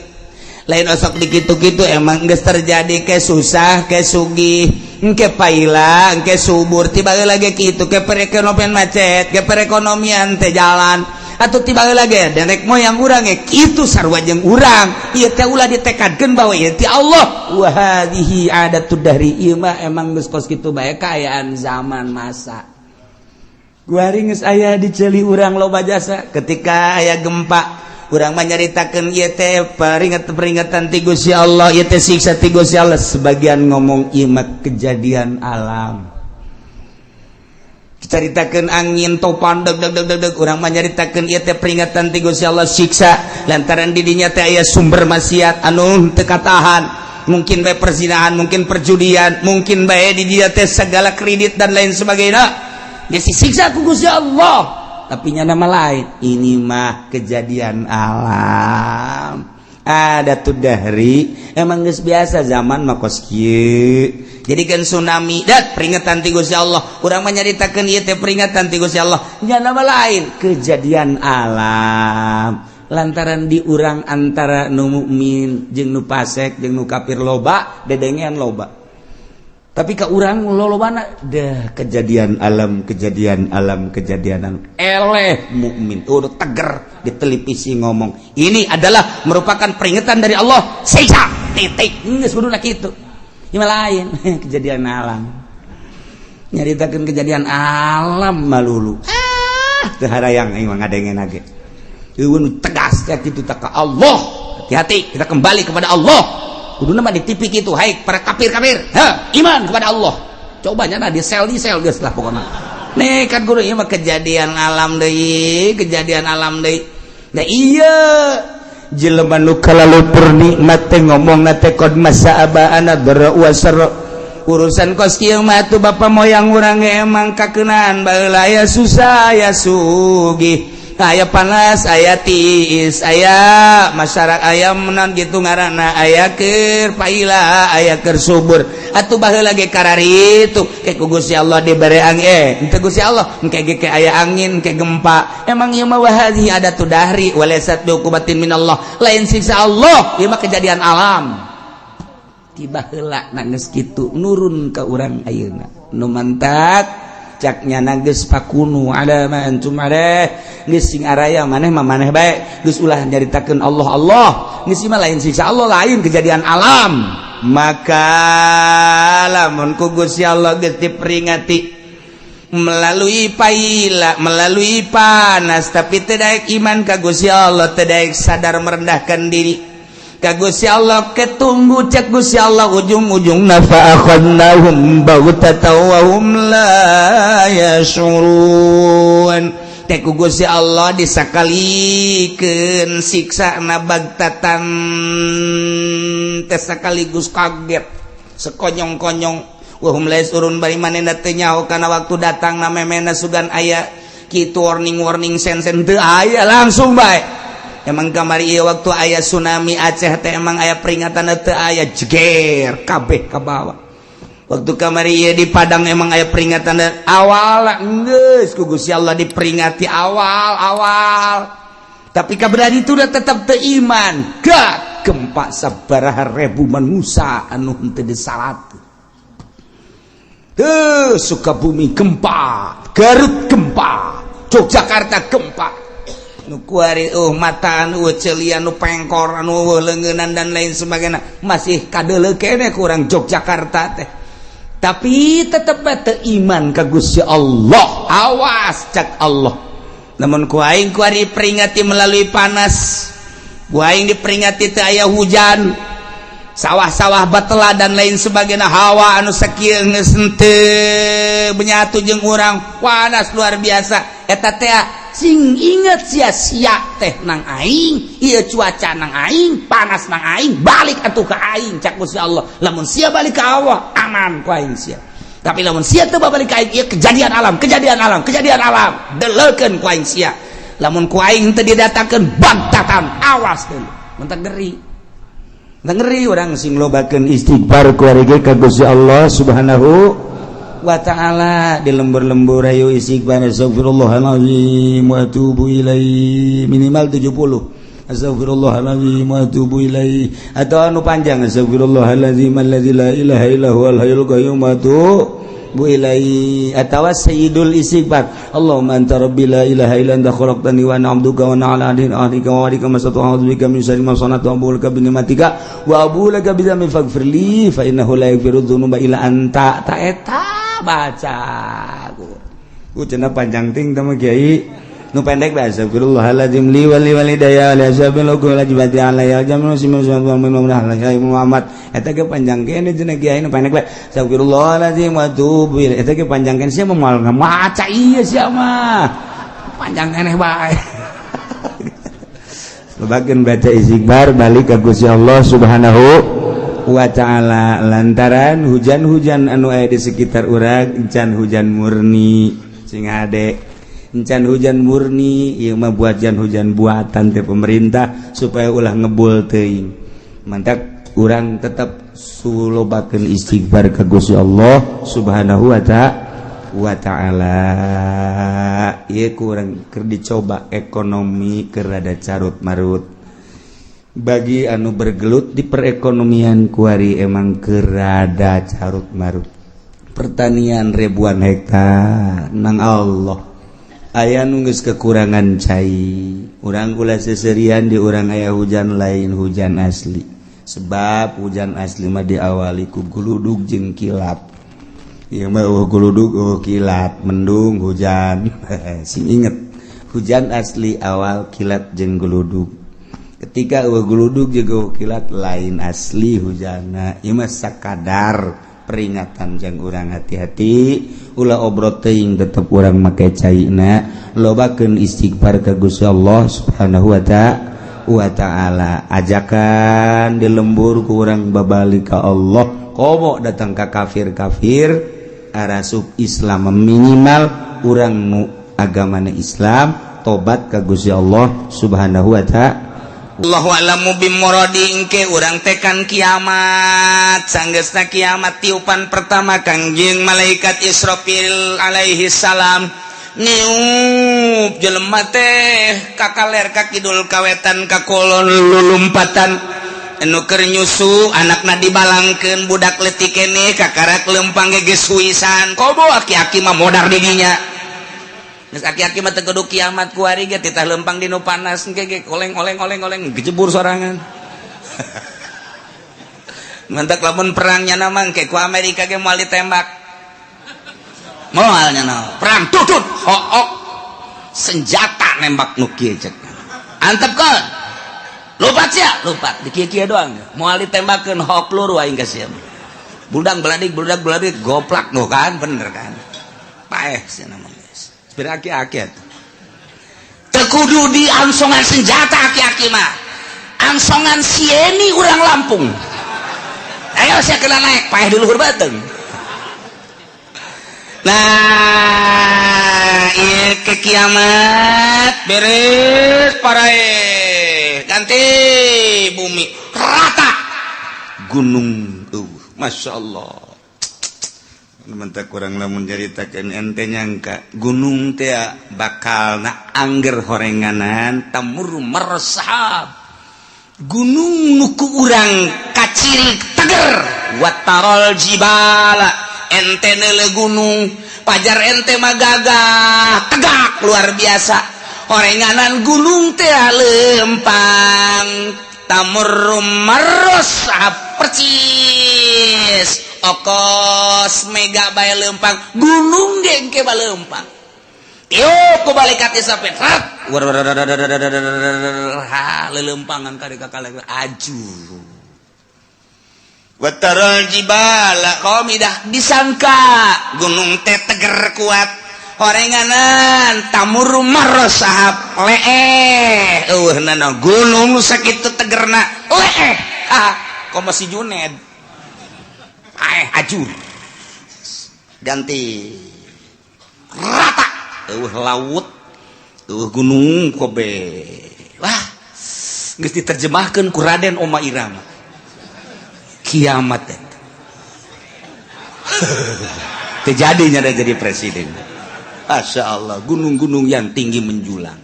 Lain osok dikitu-kitu, emang geus terjadi, ke susah ke sugih, engke paila engke subur, tiba lagi kitu. Ke perekonomian macet, ke perekonomian teh jalan atau tiba lagi nenek moyang urang ge kitu, sarua jeung urang. Ieu teh ulah ditekadkeun bahwa ieu ti Allah. Wa hadhihi adatud dahri, ieu mah emang geus kos kitu bae kaayaan zaman masa. Kuari geus aya di ceuli urang loba jasa. Ketika aya gempa, urang mah nyaritakeun ieu teh peringatan peringatan ti Gusti Allah, ieu teh siksa ti Gusti Allah. Sebagian ngomong ieu mah kejadian alam. Caritakeun angin topan deg deg deg deg deg, urang mah nyaritakeun ieu teh peringatan ti Gusti Allah, siksa, lantaran di dinya teh aya sumber maksiat anu teu katahan, mungkin bae perzinahan, mungkin perjudian, mungkin bae di dia teh segala kredit dan lain sebagainya. Dia siksa ku Gusti Allah. Tapi nya nama lain, ini mah kejadian alam, ada tuh dahri, emang geus biasa zaman mah kos kieu. Jadi kan tsunami dat peringatan ti Gusti Allah, urang mah nyaritakeun ieu teh peringatan ti Gusti Allah. Nya nama lain, kejadian alam, lantaran di urang antara nu mukmin jeung nu fasik jeung nu kafir loba, dedengean loba. Tapi ke urang lolobana dah kejadian alam, kejadian alam, kejadian alam. Eleh mukmin udah teger di televisi ngomong ini adalah merupakan peringatan dari Allah, siksa, titik. Geus kuduna kitu. Ini lain kejadian alam, nyaritakeun kejadian alam malulu. Ah, teu harayang aing mah ngadengena ge. Eueun tegas ya kitu tak ka Allah. Hati-hati, kita kembali kepada Allah. Kuduna mah di TV kitu, hai para kafir-kafir, ha, iman kepada Allah. Coba nya di sel, di sel geus lah pokokna. Nih kan guru, ieu mah kejadian alam deui, kejadian alam deui. Nah, iya jelema nu kalalupur nikmat teh ngomongna teh qad massa abaana dharra wasarra. Urusan kos kieu mah tuh bapa moyang urang ge emang kakeunaan baheula, aya susah aya sugih, aya panas aya tiis, aya masyarakat aya menang gitu ngaranna, aya keur paila aya keur subur. Atuh baheula ge kararitu ke ku Gusti Allah dibere angin, eh henteu Gusti Allah, engke ge ke aya angin, ke gempa. Emang ieu mah wahadhi adatu dahri walaysat biuqubatin minallah, lain siksa Allah, ieu mah kejadian alam. Tiba heula geus kitu nurun ka urang ayeuna nu mantak caknya geus fakunu ala ma antum alaih, geus sing araya maneh mah maneh bae, geus ulah nyaritakeun Allah Allah, geus mah lain siksa Allah, lain kejadian alam. Maka lamun ku Gusti Allah geus diperingati melalui paila, melalui panas, tapi tidak iman ka Gusti Allah, tidak sadar merendahkan diri ka Gusti Allah, ketunggu cek Gusti Allah ujung-ujung fa akhadnahum baghtatan wa hum la yash'urun. Teh ku Gusti Allah disakalikeun siksa na bagtatan teh, sekaligus kaget, sekonyong-konyong. Wa hum la yas'urun, bari manehna teu nyaho kana waktu datang na. Memena sugan aya kitu warning warning sen sen teu aya, langsung bae. Emang kamari ieu waktu aya tsunami Aceh teh emang aya peringatan? Teu aya, jeger kabeh ka bawah. Waktu kamari ieu di Padang emang aya peringatan awal? Geus ku Gusti Allah diperingati awal awal, tapi kaberan itu udah tetap teu iman. Gak gempa sabaraha ribu manusia anu henteu disalat tuh. Sukabumi gempa, Garut gempa, Yogyakarta gempa. Nu kuari mataan, celian, nu pengkor, anu leungeunnan dan lain sebagainya masih kadeuleu keneh kurang Yogyakarta teh, tapi tetep teu iman ka Gusti Allah. Awas, cak Allah, namun ku aing kuari peringati melalui panas, ku aing diperingati teu aya hujan, sawah-sawah batela dan lain sebagainya. Hawa anu sakieu geus henteu menyatu jeung urang, panas luar biasa. Eta teh sing inget sia-sia teh nang aing, ieu cuaca nang aing, panas nang aing, balik atuh ka aing, cak Gusti Allah. Lamun sia balik ka Allah, aman ku aing sia. Tapi lamun sia teu balik ka aing, ieu kejadian alam, kejadian alam, kejadian alam, deleukeun ku aing sia. Lamun ku aing teu didatangkeun bangtatan, awas deui. Mentak ngeri, ngeri. Urang sing lobakeun istighfar ku ge ka Gusti Allah Subhanahu wa Ta'ala. Di lembur-lembur ayo istighfar, astagfirullahalazim wa atubu ilaih, minimal 70, astagfirullahalazim wa atubu ilaih, atau anu panjang, astagfirullahalazim alladzi la ilaha illa huwal hayyul qayyum wa atubu ilaih, atawa sayyidul istighfar, Allahumma anta rabbi la ilaha illa anta khalaqtani wa ana 'abduka wa ana 'ala ahdika wa wa'dika mastata'tu, a'udzu bika min syarri ma sana'tu, abu'u laka bi ni'matika wa abu'u laka bi dzambi, faghfir li fa innahu la yaghfiru dzunuba illa anta. Ta eta baca ku cenah panjang ting teh mah, kiai. Nu pendek bae, astagfirullahaladzim li wa li walidayya li ashabil wa jibati alayya jamu muslimin wa Muhammad. Eta ge panjang kene cenah kiai. Nu pendek bae, astagfirullahaladzim wa atubu ilaih. Eta ge panjang kene, sia moal maca ieu, sia mah panjang keneh bae. Bagian baca istighfar, balik ke Gusti Allah Subhanahu wa Ta'ala, lantaran hujan-hujan anu aya di sekitar urang encan hujan murni. Sing hade, encan hujan murni. Ieu mah buatan, hujan buatan teh pemerintah supaya ulah ngebul teuing. Mantak urang tetap sulobakeun istighfar ka Gusti Allah Subhanahu wa Ta'ala. Ieu kurang keur dicoba, ekonomi keur rada carut marut. Bagi anu bergelut di perekonomian kuari emang keur rada carut marut. Pertanian ribuan hektar nang Allah aya nu geus kekurangan cai. Urang ulah seserian, di urang aya hujan, lain hujan asli, sebab hujan asli mah diawali ku guludug jeung kilat. Ieu mah euweuh guludug, euweuh kilat, mendung hujan. Sing inget, hujan asli awal kilat jeung guludug. Ketika euweuh guludug jeung euweuh kilat, lain asli hujana. Ieu mah sakadar peringatan jang urang hati-hati, ulah obrot teuing, tetep urang make caina, lobakeun istighfar ka Gusti Allah Subhanahu wa Ta'ala. Ajakan di lembur ku urang babalik ka Allah, komo datang ka kafir-kafir arasup Islam. Minimal urang nu agamana Islam tobat ka Gusti Allah Subhanahu wa Ta'ala. Allahu a'lamu bimuradi. Engke urang tekan kiamat, sanggeusna kiamat, tiupan pertama Kangjeng malaikat Israfil alaihi salam niup, jelema teh kakaler ka kidul, kawetan ka kulon, lulumpatan. Anu keur nyusu anakna dibalangkeun, budak leutik keneh kakarak lempang ge geus huisan. Komo aki-aki mah modar didinya. Geus aki-aki mah teu kudu kiamat, kuari ge titah lempang di nu panas engke ge oleng oleng oleng oleng, gejebur sorangan. Mantak lamun perangnya nama engke ku Amerika ge moal ditembak, moal nya perang tutut hook senjata nembak nu kieu, cek antepkeun, lupat sia, lupat di kieu-kieu doang, moal ditembakeun hok peluru aing ka sia. Budak beladik, budak beladik, goplak nu kan bener kan, paeh sia nama geus aki-aki atuh. Teu kudu di ansongan senjata aki-aki mah, ansongan sieni urang Lampung, ayo sia kena naik, paeh di luhur bateung. Nah, ieu ke kiamat beres parae ganti bumi rata gunung. Masya Allah, mentah kurang lamun nyaritakeun ente nyangka gunung teh bakal na angger horenganan tamur meresahab gunung nu ku urang kaciri teger watarol jibala ente neule gunung pajar ente mah gagah tegak luar biasa horenganan gunung teh lempang tamur meresahab percis okos mega bae lempang gunung gengke bae lempang tiup ku malaikat Israfil ha lelempangan ka kakala aju wataral jibala qamidah disangka gunung teh teger kuat horenganan tamur marosahab leeh eueuh nana gunung sakitu tegerna leeh ha komo si Juned ajur ganti rata eueuh laut eueuh gunung kobe wah geus diterjemahkeun ku Raden Oma Irama kiamat eta terjadinya ada jadi presiden. Masya Allah, gunung-gunung yang tinggi menjulang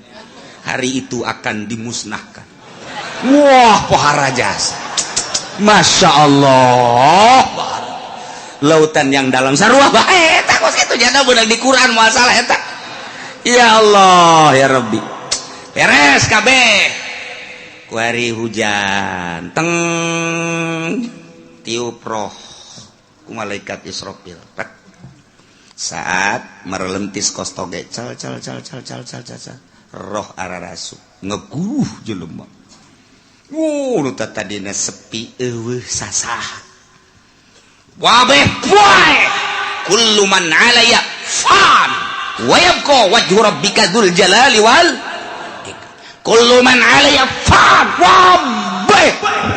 hari itu akan dimusnahkan. Wah, pohara jasa. Masya Allah, lautan yang dalam sarua bae eta kos kitu jana beunang di Quran masalah eta. Ya Allah, ya Rabbi. Beres kabeh. Kuari hujan teng tiup roh ku malaikat Israfil. Saat merelentis kos toge cal cal cal cal cal cal cal roh ararasu ngeguh jelema. Nu tadina sepi eueuh sasah. Wabeh poe kullu man 'alaya fan wa yabqa wajhu rabbika dzul jalali wal ikram. Kullu man 'alaya fan wabeh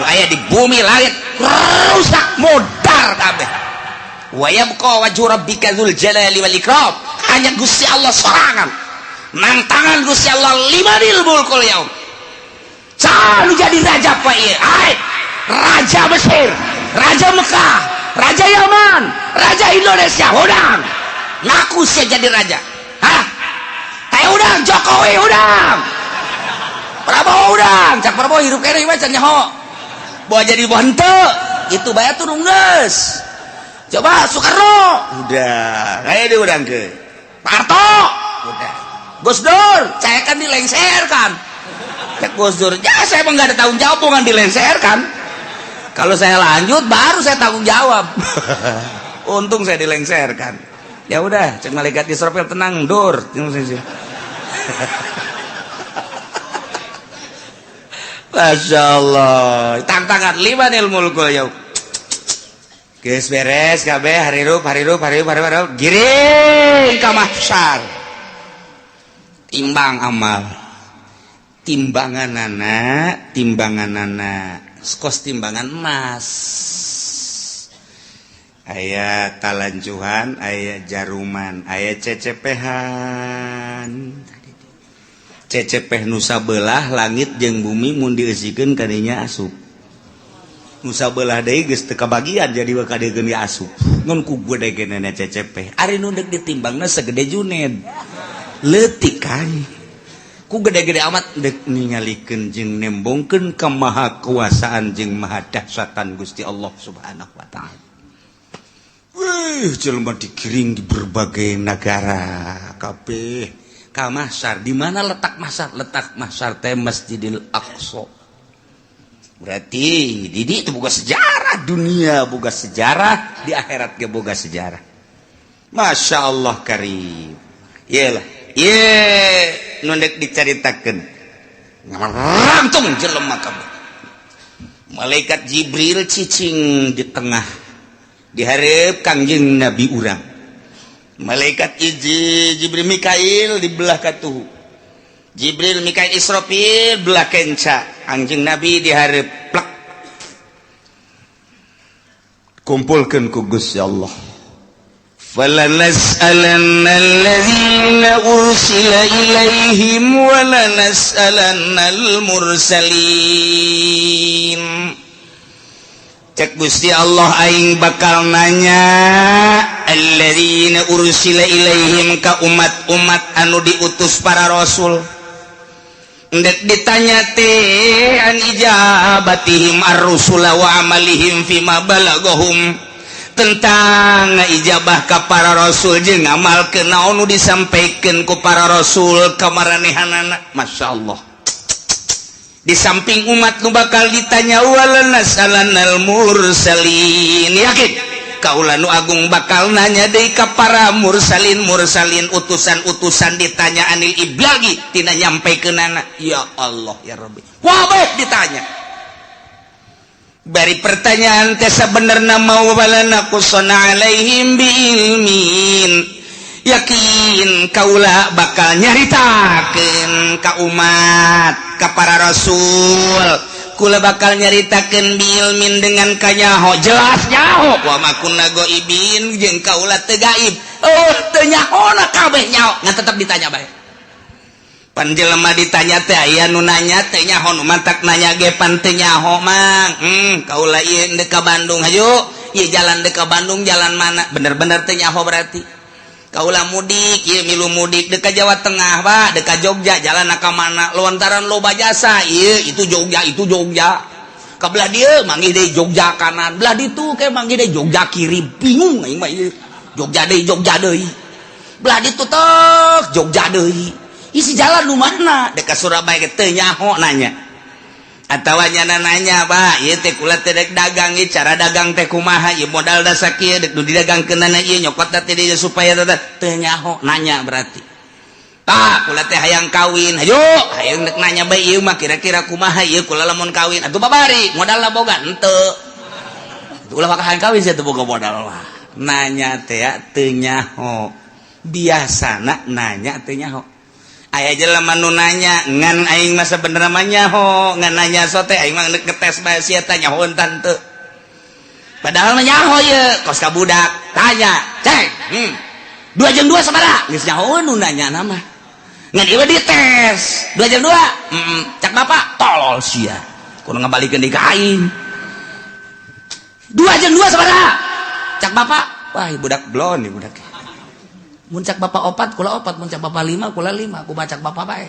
aya di bumi langit rusak modar kabeh. Wa yabqa wajhu rabbika dzul jalali wal ikram. Hanya Gusti Allah sorangan. Nang tangan Gusti Allah limanil mulkul yaum. Sanu jadi raja pak ieu. Ai, raja Mesir, raja Mekah, raja Yaman, raja Indonesia, udang. Ngaku sia jadi raja. Hah? Teh udang Jokowi udang. Prabowo udang, cak Prabowo hirup keneh mah can nyaho. Bawa jadi boh henteu, itu bae tuh geus. Coba Soekarno, udah, kayak dia udang ke. Pak Harto, udah. Gus Dur, saya kan dilengserkan. Cek Gus Dur, ya saya emang nggak ada tanggung jawab, bukan dilengserkan. Kalau saya lanjut, baru saya tanggung jawab. Untung saya dilengserkan. Ya udah, cek malaikat Israfil tenang, Dur. Masya Allah, tantangan limanil mulkul yaum. Geus beres kabeh harirup harirup harirup harirup giring ka mahsyar. Timbang amal. Timbanganana, timbanganana kos timbangan emas. Aya talanjuhan, aya jaruman, aya cecepehan. Cecepeh nusa belah langit jeung bumi mun dieusikeun kadinya asup. Nusa belah deui geus teu kabagian jadi bakal deui asup. Ngan ku gede-gedena cecepeh. Ari nu deuk ditimbangna segede Juned. Leutik kan. Ku gede-gede amat deuk ningalikeun jeung nembongkeun kemahakuasaan jeung mahadahsyatan Gusti Allah Subhanahu wa taala. Wih, jelema digiring di berbagai negara kabeh. Ka mahsyar, di mana letak mahsyar? Letak mahsyar teh Masjidil Aqsa. Berarti didi itu boga sejarah dunia, boga sejarah di akhirat ge boga sejarah. Masya Allah karim. Iyalah, ye nu deuk dicaritakeun. Ngarangtung jelema kabeh. Malaikat Jibril cicing di tengah dihareup Kangjeng Nabi urang. Malaikat Jibril Mikail di belah katuhu. Jibril Mikail Israfil belah kenca. Anjing Nabi dihareup plek. Kumpulkeun ku Gusti Allah. فلنسألن الذين أرسل إليهم ولنسألن المرسلين. Cek Gusti Allah, aing bakal nanya alladzina ursila ilaihim ka umat-umat anu diutus para rasul. Ndek ditanya teh an ijabatihim ar-rusula wa amalihim fima balagahum, tentang ijabah ka para rasul jeung ngamalkeun naon nu disampaikan ku para rasul ka maranehanana. Masya Allah, di samping umat nu bakal ditanya, walanas'alannal mursalin, yakin kaula nu agung bakal nanya deui ka para mursalin mursalin, utusan-utusan, ditanya anil iblagi, tina nyampekeunana. Ya Allah, ya Rabbi, wabeh ditanya. Bari pertanyaan teh sabenerna mau walanaqussanna alaihim biilmin, yakin kaula bakal nyaritakeun ka umat, ka para rasul. Kula bakal nyaritakeun biilmin, dengan kanyaho, jelas nyaho, wa ma kunna ghaibin, jeung kaula teu gaib. Oh, teu nyahona, kabeh nyaho, ngan tetep ditanya bae. Pan jelema ditanya teh aya nu nanya teh nyaho, nu mantak nanya ge pan teu nyaho, Mang. Kaula ieu deuk ka Bandung, hayu ieu jalan deuk ka Bandung jalan mana? Bener-bener teu nyaho berarti. Kaula mudik ieu, milu mudik deuk ka Jawa Tengah, Pak, deuk ka Jogja, jalan ka mana? Lontaran loba jasa ieu, itu Jogja, itu Jogja. Ka belah dieu manggih deui Jogja kanan, belah ditu ke manggih deui Jogja kiri, bingung aing mah ieu. Jogja deui, Jogja deui, belah ditu tek Jogja deui, isi jalan nu mana? Dek ka Surabaya ge teu nyaho nanya. Atawa nyana nanya, Pak, ieu teh kula teh dek dagang, ieu cara dagang teh kumaha, ieu modal da sakieu, dek nu didagangkeunana ieu nyokot teh dieu supaya teu nyaho nanya berarti. Tah, kula teh hayang kawin, hayu hayang dek nanya bae ieu mah kira-kira kumaha ieu kula lamun kawin atuh, babari modalna boga henteu? Ulah bakal hayang kawin sia teu boga modal lah. Nanya teh ya teu nyaho, biasana nanya teu nyaho. Aya jelema nu nanya ngan aing mah sabenerna mah nyaho, ngan nanya sote aing mah ngetes bae sia teh nyaho tante. Padahal mah nyaho ye, kos ka budak tanya cek, 2 jeung 2 sabaraha? Geus nyaho nu nanya nama, ngan ieu dites 2 jeung 2, cak bapak tolol sia, kudu ngabalikeun deui ka aing. 2 jeung 2 sabaraha? Cak bapak, wah, budak blon nih budak. Mun cak bapak 4, kula 4, mun cak bapak 5, kula 5, ku cak bapak bae.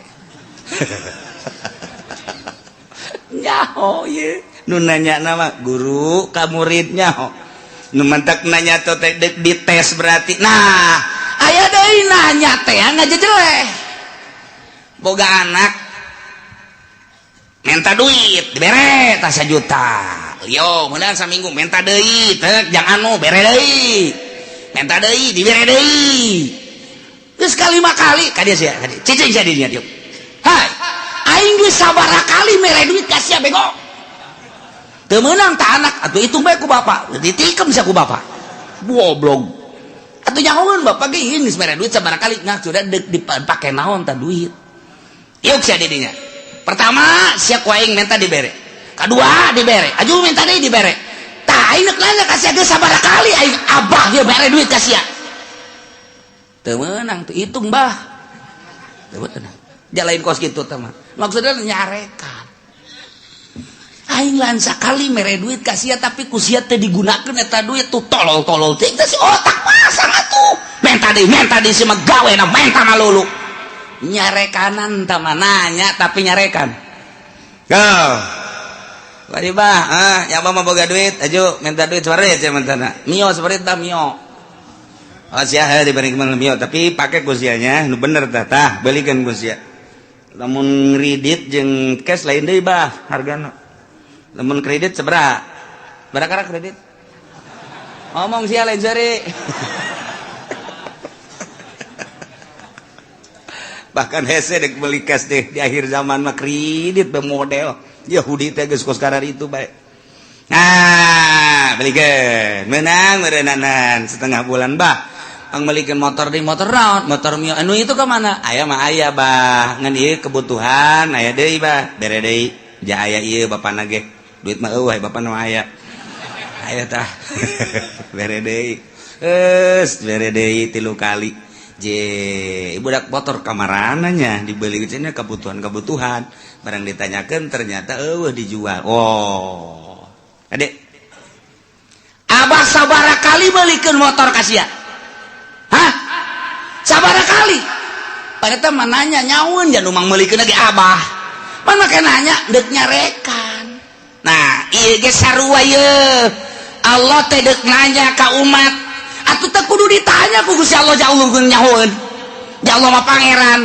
Nyaho ye nu nanya nama guru ka murid, nyaho nu mantak nanya teh dek dites berarti. Nah, aya deui nanya teh ngajejeleh. Boga anak minta duit, dibere tah 1 juta. Yo, kemudian saminggu minta deui teh, jang anu bere deui, minta deui, dibere deui. Geus kalima kali ka dia sia, ka dia cicing sia dinya dieu. Hai, aing geus sabaraha kali mere duit ka sia, bego, teu meunang. Ta anak atuh hitung bae ku bapak, ditikem sia ku bapak. Goblok atuh, nyahoeun bapak ge ieu geus mere duit sabaraha kali. Nah, sudah deuk dipake naon tah duit? Yuk sia didinya. Pertama sia ku aing minta dibere, kadua dibere, aju minta deui dibere. Tah, aing rek nanya ka sia, geus sabaraha kali aing abah dia bere duit ka sia teu meunang tuh? Hitung bah, teu meunang. Jalain kos kitu teh mah maksudnya nyarekan aing lan sakali mere duit ka sia, tapi ku sia teh digunakeun eta duit tuh. Tolol-tolol teh si otak pasang atuh, menta deui, menta deui, si mah gawena menta malulu. Nyarekanan tah mah, nanya tapi nyarekan. Go. Wadi bah, ah, yang mah boga duit, aju minta duit separit ya minta. Mio separit dah mio. Oh sia diberi kemana mio, tapi pakai ku sianya, nu bener tah tah, belikan ku sia. Lamun kredit jeung cash lain deui bah hargana. Lamun kredit sabaraha? Berapa kredit? Ngomong sia, lain seri. Bahkan hese dek beli cash deh di akhir zaman mah, kredit model Yahudi teh geus kos karar itu bae. Nah, belikan menang merenanan setengah bulan bah. Ang belikan motor di motor naon? Motor Mio anu itu ke mana? Aya mah aya bah. Ngan ieu kebutuhan aya deui bah. Bere deui. Ja aya ieu bapana ge. Duit mah eueuh, bapana mah aya. Aya tah. Bere deui. Geus bere deui 3 kali. Je, budak motor kamarananya dibeli cenah kebutuhan-kebutuhan. Barang ditanyakeun ternyata eueuh dijual. Oh. Adek. Abah sabaraha kali meulikeun motor ka sia? Hah? Sabaraha kali? Pada mah nanya nyaun jangan umang meulikeun lagi abah. Mana make nanya deuk nyarekan. Nah, ieu ge sarua ye. Allah teh deuk nanya ka umat. Atuh teh kudu ditanya ku Gusti Allah jauh nyahoeun. Ya Allah mah pangeran.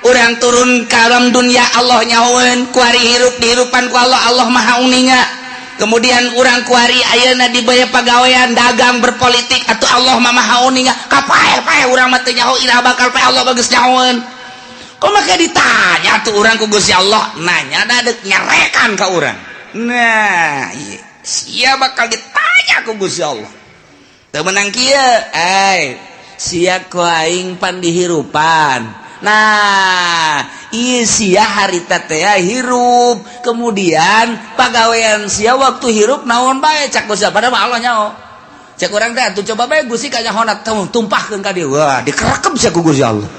Urang turun ka alam dunia Allah nyahoeun, kuari hirup dihirupan ku Allah, Allah maha uninga. Kemudian urang kuari ayeuna dibaya pagawean dagang berpolitik atuh Allah mah maha uninga. Kapae-pae urang mah teu nyaho iraha bakal pae Allah bagus nyahoeun. Kok make ditanya tuh urang ku Gusti Allah, nanya da deuk nyarekan ka urang. Nah, ieu sia bakal ditanya ku Gusti Allah. Teu meunang kieu, ai sia ku aing pan dihirupan. Nah, ieu sia harita teh hirup, kemudian pagawean sia waktu hirup naon bae cak Gusti padahal mah Allah nyaho. Cek urang teh atuh coba bae Gusti kanyahona tumpahkeun ka dieu. Wah, dikerekep sia ku Gusti Allah.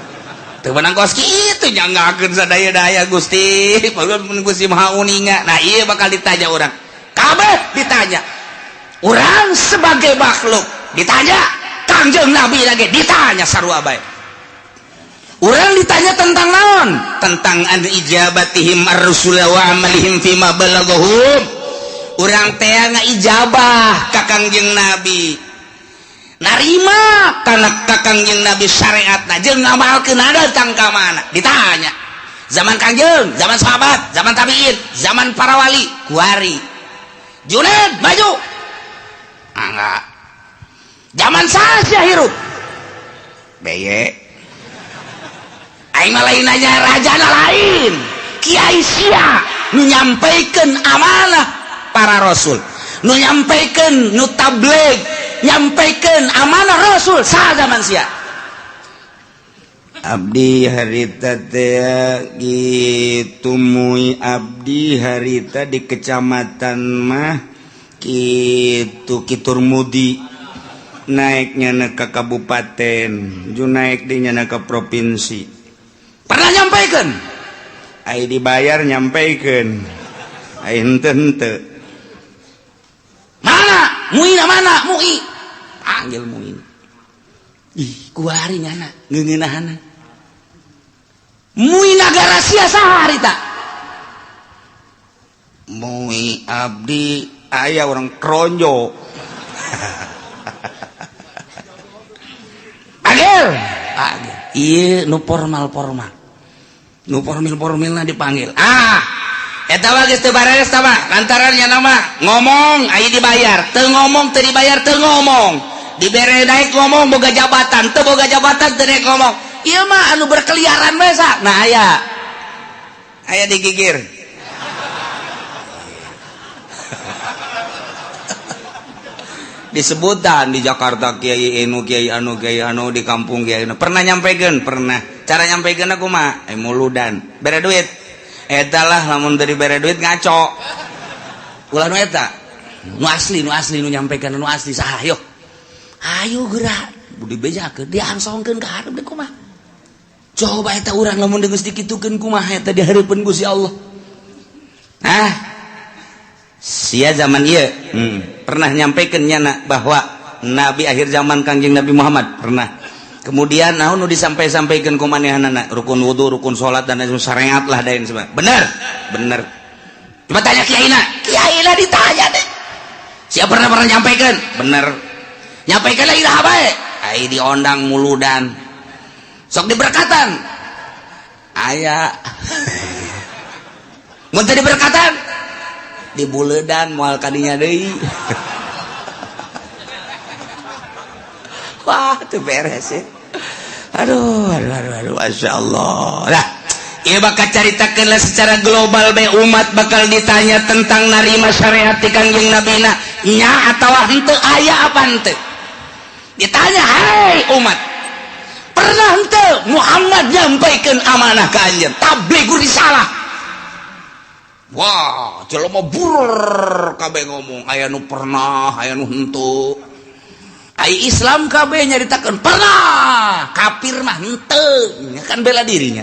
Teu meunang kos kitu nyanggakeun sadaya-daya Gusti. Padahal mun Gusti Maha Uninga. Nah, ieu bakal ditanya urang. Kabeh ditanya. Urang sebagai makhluk ditanya, Kangjeng Nabi lagi ditanya sarua bae. Urang ditanya tentang naon? Tentang an ijabatihim ar-rusul wa amalihim fima balaghahum. Urang teh ngaijabah ka Kangjeng Nabi. Narima kana ka Kangjeng Nabi syariatna jeung ngamalkeun datang ka mana? Ditanya. Zaman Kangjeng, zaman sahabat, zaman tabiin, zaman para wali, kuari. Juned maju. Enggak. Zaman saha hirup? Beye. Aing mah lain nanya rajana lain. Kiai sia nu nyampaikan amanah para rasul, nu nyampaikan, nu tabligh, nyampaikan amanah rasul saha zaman sia? Abdi harita teh gitu mui abdi harita di kecamatan mah kitu kitur mudi naiknya ke kabupaten ju naik dinya ke provinsi. Pernah nyampaikan? Ai dibayar nyampaikan, ai henteu henteu. Mana muina, mana mui, panggil muin. Ih, kuari nyana ngeungeunahana mui nagara sia saha harita? Mui abdi aya orang kronjo. Panggil, panggil. Ieu nu formal-formal, nu formil-formilna dipanggil. Ah, eta mah geus teu bareres tah mah, lantaran nya nama ngomong aya dibayar, teu ngomong teu dibayar teu ngomong. Dibere naik ngomong boga jabatan, teu boga jabatan teu naik ngomong. Ieu mah anu berkeliaran bae sa. Nah aya. Aya digigir. Disebutan di Jakarta kiai anu kiai anu kiai anu di kampung kiai anu. Pernah nyampaikan? Pernah. Cara nyampaikan aku mah muludan bere duit. Eta lah lamun dari bere duit ngaco. Ulah nu eta. Nu asli, nu asli nu nyampaikan nu asli saha yo. Ayo gerak. Budi bejakeun diangsongkeun ka hareup deui kumaha. Coba eta urang lamun geus dikitukeun kumaha eta di hareupeun Gusti Allah. Nah, sia zaman ieu pernah nyampaikan nyana bahwa nabi akhir zaman Kangjeng Nabi Muhammad pernah. Kemudian naon nu disampai-sampaikan ku manehanana rukun wudu, rukun salat dan lain syariat lah dan sebagainya. Bener? Bener. Coba tanya kiaina. Kiaina ditanya deh. Siapa pernah pernah nyampaikan? Bener. Nyampaikan lagi dah bae. Ai diondang muludan. Sok diberkatan. Aya. Mun teu diberkatan di buledan moal kadinya deui. Wah, itu beres ya. Aduh, aduh, aduh, aduh, masya Allah. Nah, ieu bakal caritakeun lah secara global be umat bakal ditanya tentang narima syariat ti Kangjeng Nabina nya atawa henteu, aya apa henteu. Ditanya, "Hai umat, pernah henteu Muhammad nyampaikan amanah ka anjeun? Tabligh risalah." Wah, jelema burur kabeh ngomong, aya nu pernah, aya nu henteu. Ai Islam kabeh nyaritakeun pernah, kafir mah henteu, kan bela dirinya.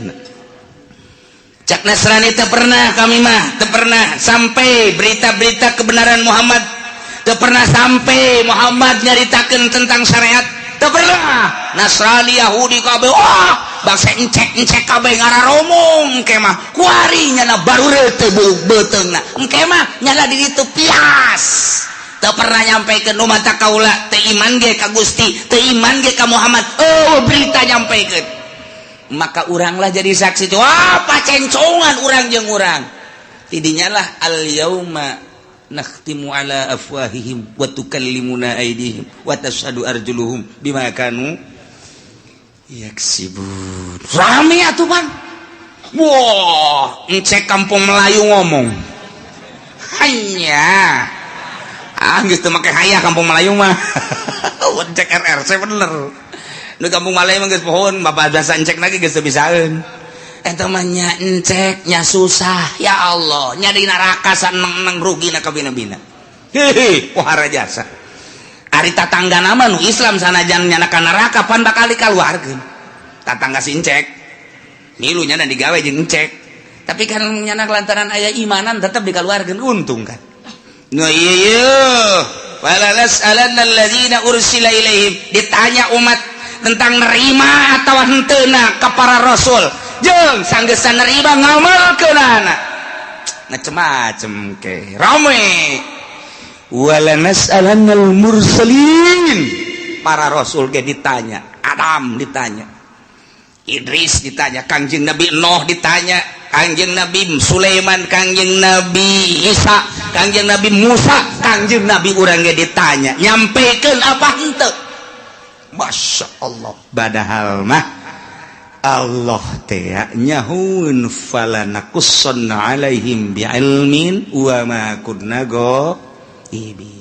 Cak Nasrani, teu pernah kami mah, teu pernah sampai berita-berita kebenaran Muhammad, teu pernah sampai Muhammad nyaritakeun tentang syariat, teu pernah. Nasrani, Yahudi kabeh, wah, bangsa encek-encek kabeh ngararomong. Engke mah kuari nyana baru teu beuteungna, engke mah nyana di ditu pias. Teu pernah nyampekeun. Nu mata kaula teu iman ge ka Gusti, teu iman ge ka Muhammad. Oh, berita nyampekeun, maka uranglah jadi saksi. Wah, pacencongan urang jeung urang tidinya lah. Al yauma nakhtimu ala afwahihim wa tukallimuna aydihim wa tashhadu arjuluhum bima kanu yaksibun. Rame atuh, Bang. Wah, encek kampung Melayu ngomong hanya, ah, geus teu make haya kampung Melayu mah. Encek RRC bener nu kampung Melayu mah geus pohon bapak biasa encek lagi geus teu bisaeun. Eta mah nya encek nya susah, ya Allah, nya di neraka saneng-neng rugi na kabina-bina. Hehe, pohara jasa. Ari tatangga nama nu Islam sanajan nyana ka neraka pan bakal dikaluarkeun. Tatangga si encek milu nyana digawe jeung encek, tapi kan nyana lantaran aya imanan tetap dikaluarkeun, untung kan. Nu iya iya, wala nas'alanna alladzina ursila ilaihim. Ditanya umat tentang nerima atau henteuna ka para rasul, jeung sanggeusna nerima ngamalkeunana macem-macem ke rame. Wala nas'alannal mursalin, para rasul ge ditanya. Adam ditanya, Idris ditanya, Kangjeng Nabi Nuh ditanya, Kangjeng Nabi Sulaiman, Kangjeng Nabi Isa, Kangjeng Nabi Musa, Kangjeng Nabi urang ge ditanya, nyampekeun apa henteu. Masya Allah, padahal mah Allah teh nyahueun, fala naqussanna alaihim bi'ilmin wa ma kunna ghaibin.